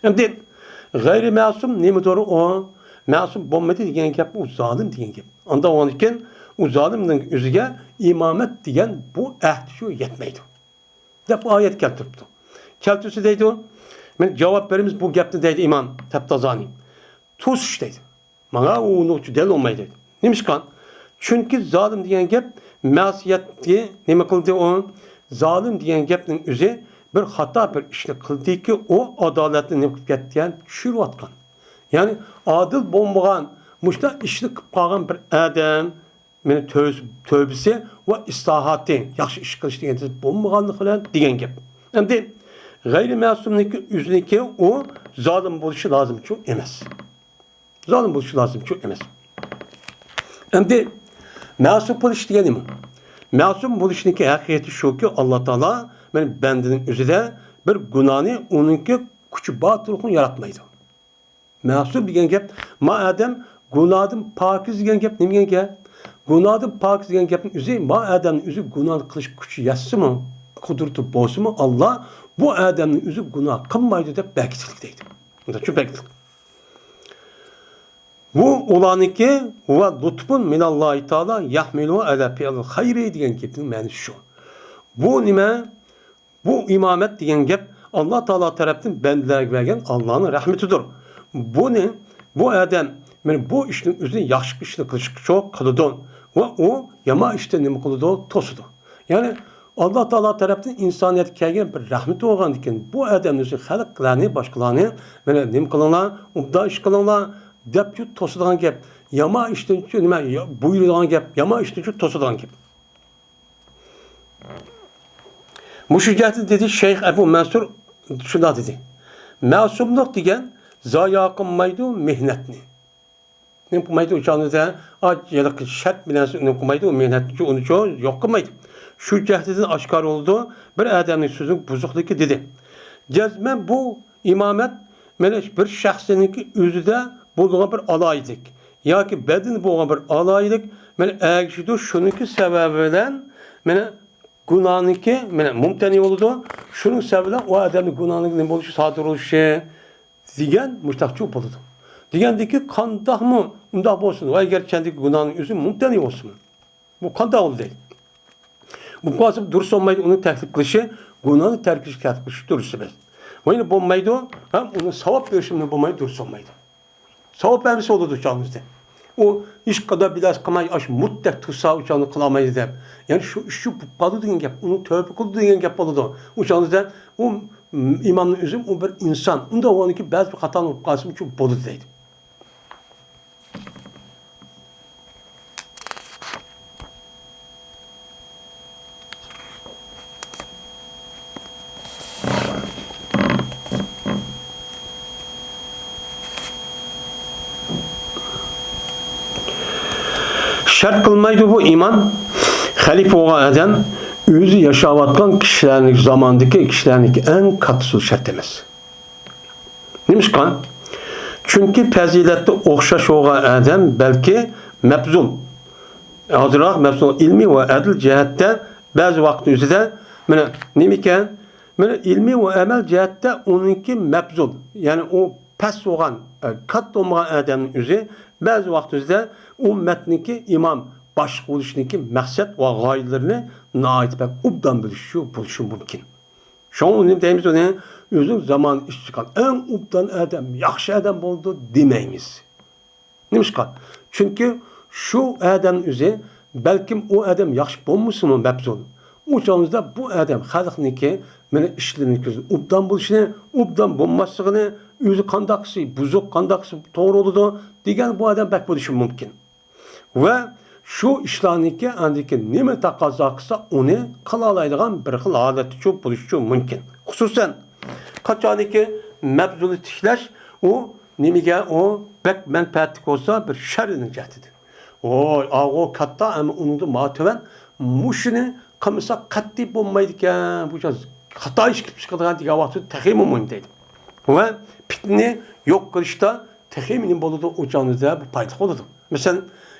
ئەمدى غەيرىي مەسۇم نېمىدۇر ئۇ؟ مەسۇم بولمىدى دېگەن گەپ ئۇ زالىم دېگەن گەپ. ئانداق بولغاندىكىن ئۇ زالىمنىڭ ئۆزىگە ئىمامەت دېگەن بۇ ئەھدى شۇ يەتمەيدۇ، دەپ ئايەت كەلتۈرۈپتۇ. كەلتۈرسە دەيدۇ، مەن جاۋاب بېرىمىز بۇ گەپنى دەيدۇ ئىمام تەپتازانى. توسۇش دەيدۇ. ماڭا ئۇنىڭ ئۈچۈن دەل بولمايدۇ. نېمىشقا؟ چۈنكى زالىم دېگەن گەپ مەسىيەتكە نېمە قىلدى ئۇ؟ زالىم دېگەن گەپنىڭ ئۆزى بىر خاتا بىر ئىشنى قىلدىكى، ئۇ ئادالەتنى نېمە قىلىپ كەتكەن؟ چۈشۈرۈۋاتقان. يەنى ئادىل بولمىغان، مۇشۇنداق ئىشنى قىلىپ قالغان بىر ئادەم، مېنى تۆ-، تۆبىسى ۋە ئىسلاھاتى، ياخشى ئىش قىلىش دېگەن بولمىغانلىقى بىلەن دېگەن گەپ. ئەمدى غەيرىي مەسۇمنىڭكى ئۆزىنىڭكى ئۇ زالىم بولۇشى لازىمچۇ ئەمەس. زالىم بولۇشى لازىمچۇ ئەمەس. ئەمدى مەسۇم بولۇش دېگەن نېمە؟ مەسۇم بولۇشنىڭكى ھەقىقىتى شۇكى، ئاللا تائالا مەن بەندىنىڭ ئۆزىدە بىر گۇناھنى ئۇنىڭكى كۈچى بار تۇرقىنى ياراتمايدۇ. مەسۇم دېگەن گەپ، ما ئادەم گۇناھدىن پاكىز دېگەن گەپ نېمە دېگەن گەپ؟ گۇناھدىن پاكىز دېگەن گەپنىڭ ئۆزى، ما ئادەمنىڭ ئۆزى گۇناھ قىلىش كۈچى يەتسىمۇ، قۇدرىتى بولسىمۇ، ئاللا بۇ ئادەمنىڭ ئۆزى گۇناھ قىلمايدۇ دەپ بەكىتىلدى دەيدۇ. مۇنداق چۈشۈپ بەكىتىلدى. بۇ ئۇلارنىڭكى ۋە لۇتفۇن مىناللاھى تائالا يەھمىلۇ ئەلە پىئلىل خەيرى دېگەن گېپىنىڭ مەنىسى شۇ. بۇ نېمە؟ بۇ ئىمامەت دېگەن گەپ ئاللا تائالا تەرەپتىن بەندىلەرگە بەرگەن ئاللانىڭ رەھمىتىدۇر. بۇنى، بۇ ئادەم مانا بۇ ئىشنىڭ ئۆزىنى ياخشى ئىشنى قىلىشقا شۇ قىلىدۇ ۋە ئۇ يامان ئىشتىن نېمە قىلىدۇ؟ توسىدۇ. يەنى ئاللا تائالا تەرەپتىن ئىنسانىيەتكە كەلگەن بىر رەھمىتى بولغاندىكىن، بۇ ئادەمنى ئۆزى خەلقلەرنى، باشقىلارنى، مانا نېمە قىلىڭلار، ئوبدان ئىش قىلىڭلار دەپ توسىدىغان گەپ، يامان ئىشتىنچۇ نېمە، بۇيرۇيدىغان گەپ، يامان ئىشتىنچۇ توسىدىغان گەپ. مۇشۇ جەھەتتىن دېدى، شەيخ ئەبۇ مەنسۇر شۇنداق دېدى، مەسۇملۇق دېگەن زايا قىلمايدۇ مېھنەتنى. نېمە قىلمايدۇ؟ ئۇ چاغدا شەرت بىلەن نېمە قىلمايدۇ؟ مېھنەتنى ئۇنىچۇ يوق قىلمايدۇ. شۇ جەھەتتىن ئاشكارا بولىدۇ بىر ئادەمنىڭ سۆزىنىڭ بۇزۇقلۇقى دېدى. جەزمەن بۇ ئىمامەت مانا بىر شەخسنىڭكى ئۆزىدە بولىدىغان بىر ئالاھىدىلىك ياكى بەدىنىدە بولغان بىر ئالاھىدىلىك، مانا ئەگىشىدۇ. شۇنىڭكى سەۋەبى بىلەن مانا گۇناھنىڭكى مانا مۇمتەنى بولىدۇ. شۇنىڭ سەۋەبى بىلەن ئۇ ئادەمنىڭ گۇناھنىڭ نېمە بولۇشى، سادىر بولۇشى دېگەن مۇشتاقچۇ بولىدۇ. دېگەندىكى قانداقمۇ ئۇنداق بولسۇن، ۋە ئەگەر چەندىكى گۇناھنىڭ ئۆزى مۇمتەنى بولسۇن. بۇ قانداق بولدى؟ بۇ قالسا دۇرۇس بولمايدۇ، ئۇنى تەكلىپ قىلىشى، گۇناھنى تەرك قىلىشى، تەكلىپ قىلىشى دۇرۇس ئەمەس. ۋە يەنە بولمايدۇ، ھەم ئۇنى ساۋاب بېرىشىمۇ بولمايدۇ، دۇرۇس بولمايدۇ. ساۋاب بەرمىسە بولىدۇ چاغىمىزدا. ئۇ ھېچقانداق بىلەس قىلماي، ئاشۇ مۇتتەك تۇرسا ئۇ چاغنى قىلالمايدۇ دەپ. يەنى شۇ ئىش شۇ بولۇپ قالىدۇ دېگەن گەپ، ئۇنى تۆۋە قىلىدۇ دېگەن گەپ بولىدۇ. ئۇ چاغىمىزدا ئۇ ئىمامنىڭ ئۆزى ئۇ بىر ئىنسان. ئۇنداق بولغاندىكىن بەزى بىر خاتالىق بولۇپ قالسىمۇ شۇ بولىدۇ دەيدۇ. شەرت قىلمايدۇ بۇ ئىمام. خەلىپە بولغان ئادەم ئۆزى ياشاۋاتقان كىشىلەرنىڭ، زاماندىكى كىشىلەرنىڭكى ئەڭ كاتتىسى شەرت ئەمەس. نېمىشقا؟ چۈنكى پەزىلەتتە ئوخشاش بولغان ئادەم بەلكى مەپزۇل، ئازراق مەپزۇل، ئىلمىي ۋە ئەدىل جەھەتتە بەزى ۋاقىت ئۆزىدە، مانا نېمىكەن؟ مانا ئىلمىي ۋە ئەمەل جەھەتتە ئۇنىڭكى مەپزۇل، يەنى ئۇ پەس بولغان، ئە، كاتتا بولمىغان ئادەمنىڭ ئۆزى بەزى ۋاقىت ئۆزىدە ئۈممەتنىڭكى ئىمام، باشلىق بولۇشنىڭكى مەقسەت ۋە غايىلىرىنى ناھايىتى بەك ئوبدان بىلىشى بولۇشى مۇمكىن. شۇڭا ئۇنى دەيمىز، ئۇنى ئۆزىنىڭ زامانىدا ئىش چىققان ئەڭ ئوبدان ئادەم، ياخشى ئادەم بولىدۇ دېمەيمىز. نېمىشقا؟ چۈنكى شۇ ئادەم ئۆزى، بەلكىم ئۇ ئادەم ياخشى بولمىسىمۇ مەپزۇل، ئۇ چاغىمىزدا بۇ ئادەم خەلقنىڭكى، مانا ئىشلىرىنىڭكى ئوبدان بولۇشىنى، ئوبدان بولماسلىقىنى، ئۆزى قانداقسى بۇزۇق، قانداقسى توغرا بولىدۇ دېگەن بۇ ئادەم بەك بولۇشى مۇمكىن. ۋە شۇ ئىشلارنىڭكى ئاندىكى نېمە تەقەززا قىلسا، ئۇنى قىلالايدىغان بىر خىل ھالەتتىچۇ بولۇشىچۇ مۇمكىن. خۇسۇسەن، قاچانكى مەپزۇلنى تىكلەش، ئۇ نېمىگە ئۇ بەك مەنپەئەتلىك بولسا، بىر شەررىنىڭ جەھىتىدىن. ۋوي، ئاغۇ كاتتا، ئەمما ئۇنىڭدىن ما تۆۋەن مۇشۇنى قىلمىسا قەتئىي بولمايدىكەن، بۇ خاتا ئىش كېلىپ چىقىدىغان دېگەن ۋاقىتتا تېخىمۇ مۇھىم دەيدۇ. ۋە پىتنىنى يوق قىلىشتا تېخىمۇ نېمە بولىدۇ، ئۇ چاغدا بۇ پايدىلىق بولىدۇ. مەسىلەن،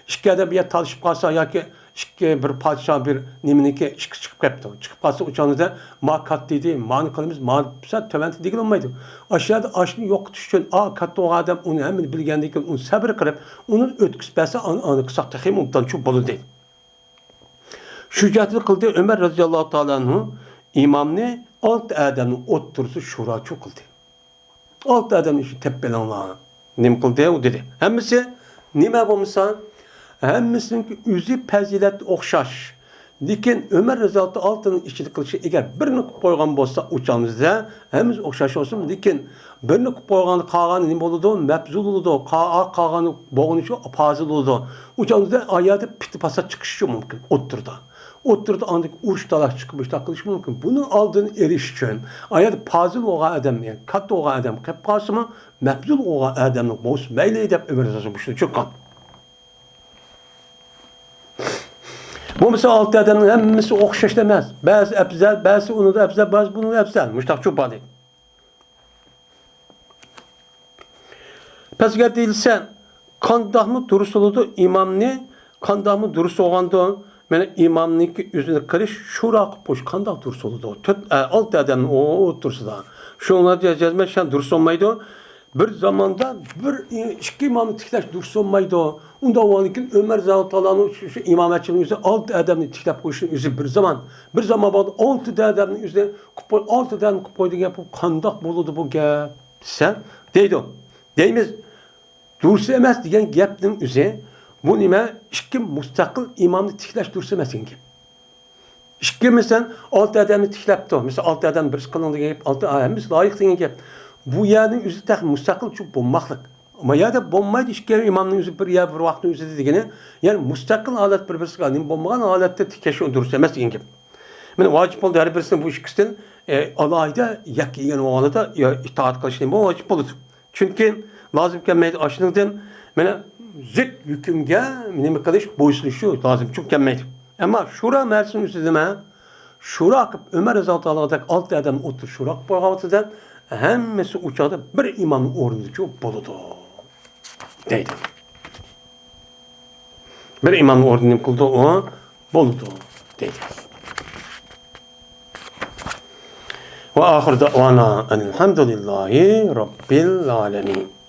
ئىككى ئادەم بىر يەردە تالىشىپ قالسا ياكى ئىككى، بىر پادىشاھ بىر نېمىنىكى ئىككى چىقىپ كەپتۇ. چىقىپ قالسا ئۇ چاغدا ما كاتتا دېدى، مانى قىلىمىز، ما بىسە تۆۋەنتى دېگىلى بولمايدۇ. ئاشۇ يەردە ئاشۇنى يوقىتىش ئۈچۈن ئا كاتتا بولغان ئادەم ئۇنى ھەممىنى بىلگەندىن كېيىن ئۇنى سەۋر قىلىپ، ئۇنى ئۆتكۈزۈپ بەرسە، ئانا، ئانا قىلساق تېخىمۇ ئوبدانچۇ بولىدۇ. شۇ جەھەتتىن قىلدى ئۆمەر رەزىياللاھۇ تائالا ئەنھۇ ئىمامنى ئالتە ئادەمنىڭ ئوتتۇرىسى شۇراچۇ قىلدى. ئالتە ئادەمنى شۇ تېپىپ ئېلىڭلار. نېمە قىلدى ئۇ دېدى. ھەممىسى نېمە بولمىسا، ھەممىسىنىڭكى ئۆزى پەزىلەتتە ئوخشاش. لېكىن ئۆمەر رەزىياللاھۇ تائالا ئالتىنىڭ ئىچىدە قىلىشى ئەگەر بىرنى قىلىپ قويغان بولسا، ئۇ چاغىمىزدا ھەممىسى ئوخشاش بولسۇن. لېكىن بىرنى قىلىپ قويغاندا قالغانى نېمە بولىدۇ؟ مەپزۇل بولىدۇ. قا-، قالغانى بولغىنى شۇ پازىل بولىدۇ. ئۇ چاغدا ئايەردە پىتنە پاسات چىقىشى مۇمكىن ئوتتۇرىدا. ئوتتۇرىدا ئاندىن ئۇرۇش تالاش چىقىپ مۇشۇنداق قىلىشى مۇمكىن. بۇنىڭ ئالدىنى ئېلىش ئۈچۈن ئايەردە پازىل بولغان ئادەم، يەنى كاتتا بولغان ئادەم قېلىپ قالسىمۇ، مەپزۇل بولغان ئادەمنىڭ بولسا مەيلى دەپ ئۆمەر رەزىياللاھۇ مۇشۇنى چىققان. بولمىسا ئالتە ئادەمنىڭ ھەممىسى ئوخشاش ئەمەس. بەزى ئەپزەل، بەزىسى ئۇنىڭدا ئەپزەل، بەزىسى بۇنىڭدا ئەپزەل. مۇشۇنداق چوپان. پەسكە دېيىلسە، قانداقمۇ دۇرۇس بولىدۇ ئىمامنى، قانداقمۇ دۇرۇس بولغاندۇ؟ مانا ئىمامنىڭكى ئۆزىنى قىلىش، شۇرا قىلىپ قويۇش قانداق دۇرۇس بولىدۇ؟ تۆت، ئە، ئالتە ئادەمنىڭ ئو-، ئوتتۇرىسىدا. شۇڭا جەزمەن شۇ دۇرۇس بولمايدۇ. بىر زاماندا بىر، ئىككى ئىمامنى تىكلەش دۇرۇس بولمايدۇ. ئۇنداق بولغاندىكىن ئۆمەر رەزىياللاھۇ تائالانىڭ شۇ، شۇ ئىمامەتچىلىكنىڭ ئۆزى ئالتە ئادەمنى تىكلەپ قويۇشنىڭ ئۆزى بىر زامان. بىر زامان بولغاندا ئالتە ئادەمنى ئۆزى قىلىپ قوي، ئالتە ئادەمنى قىلىپ قوي دېگەن گەپ، بۇ قانداق بولىدۇ بۇ گەپ دېسە، دەيدۇ. دەيمىز، دۇرۇس ئەمەس دېگەن گەپنىڭ ئۆزى، بۇ نېمە؟ ئىككى مۇستەقىل ئىمامنى تىكلەش دۇرۇس ئەمەس دېگەن گەپ. ئىككى، مەسىلەن، ئالتە ئادەمنى تىكلەپتۇ. مەسىلەن، ئالتە ئادەم بىرسى قىلىڭ دېگەن گەپ، ئالتە، ئا، ھەممىسى لايىق دېگەن گەپ. بۇ يەرنىڭ ئۆزى تېخى مۇستەقىل چوڭ بولماقلىق. ما يەردە بولمايدۇ، ئىككى ئىمامنىڭ ئۆزى بىر يەر، بىر ۋاقىتنىڭ ئۆزىدە دېگىنى، يەنى مۇستەقىل ھالەت بىر-بىرسىگە نېمە بولمىغان ھالەتتە تىكلەش دۇرۇس ئەمەس دېگەن گەپ. مانا ۋاجىپ بولدى، ھەر بىرسىنىڭ بۇ ئىككىسىدىن، ئە، ئالاھىدە يەككە ئىگىلىنىپ بولغاندا يا ئىتائەت قىلىش نېمە ۋاجىپ بولىدۇ. چۈنكى لازىم كەلمەيدۇ ئاشۇنىڭدىن، مانا زىت ھۆكۈمگە نېمە قىلىش، بويسۇنۇش شۇ لازىم چوڭ كەلمەيدۇ. ئەمما شۇرا مەسىلىسىنىڭ ئۆزىدە نېمە؟ شۇرا قىلىپ ئۆمەر رەزىياللاھۇ تائالادەك ئالتە ئادەم ئوتتۇرا شۇرا قىلىپ قويغان ۋاقتىدا ھەممىسى ئۇ چاغدا بىر ئىمامنىڭ ئورنىدىچۇ بولىدۇ دەيدۇ. بىر ئىمامنىڭ ئورنىنى نېمە قىلىدۇ ئۇ؟ بولىدۇ دەيدۇ. وآخر دعوانا أن الحمد لله رب العالمين.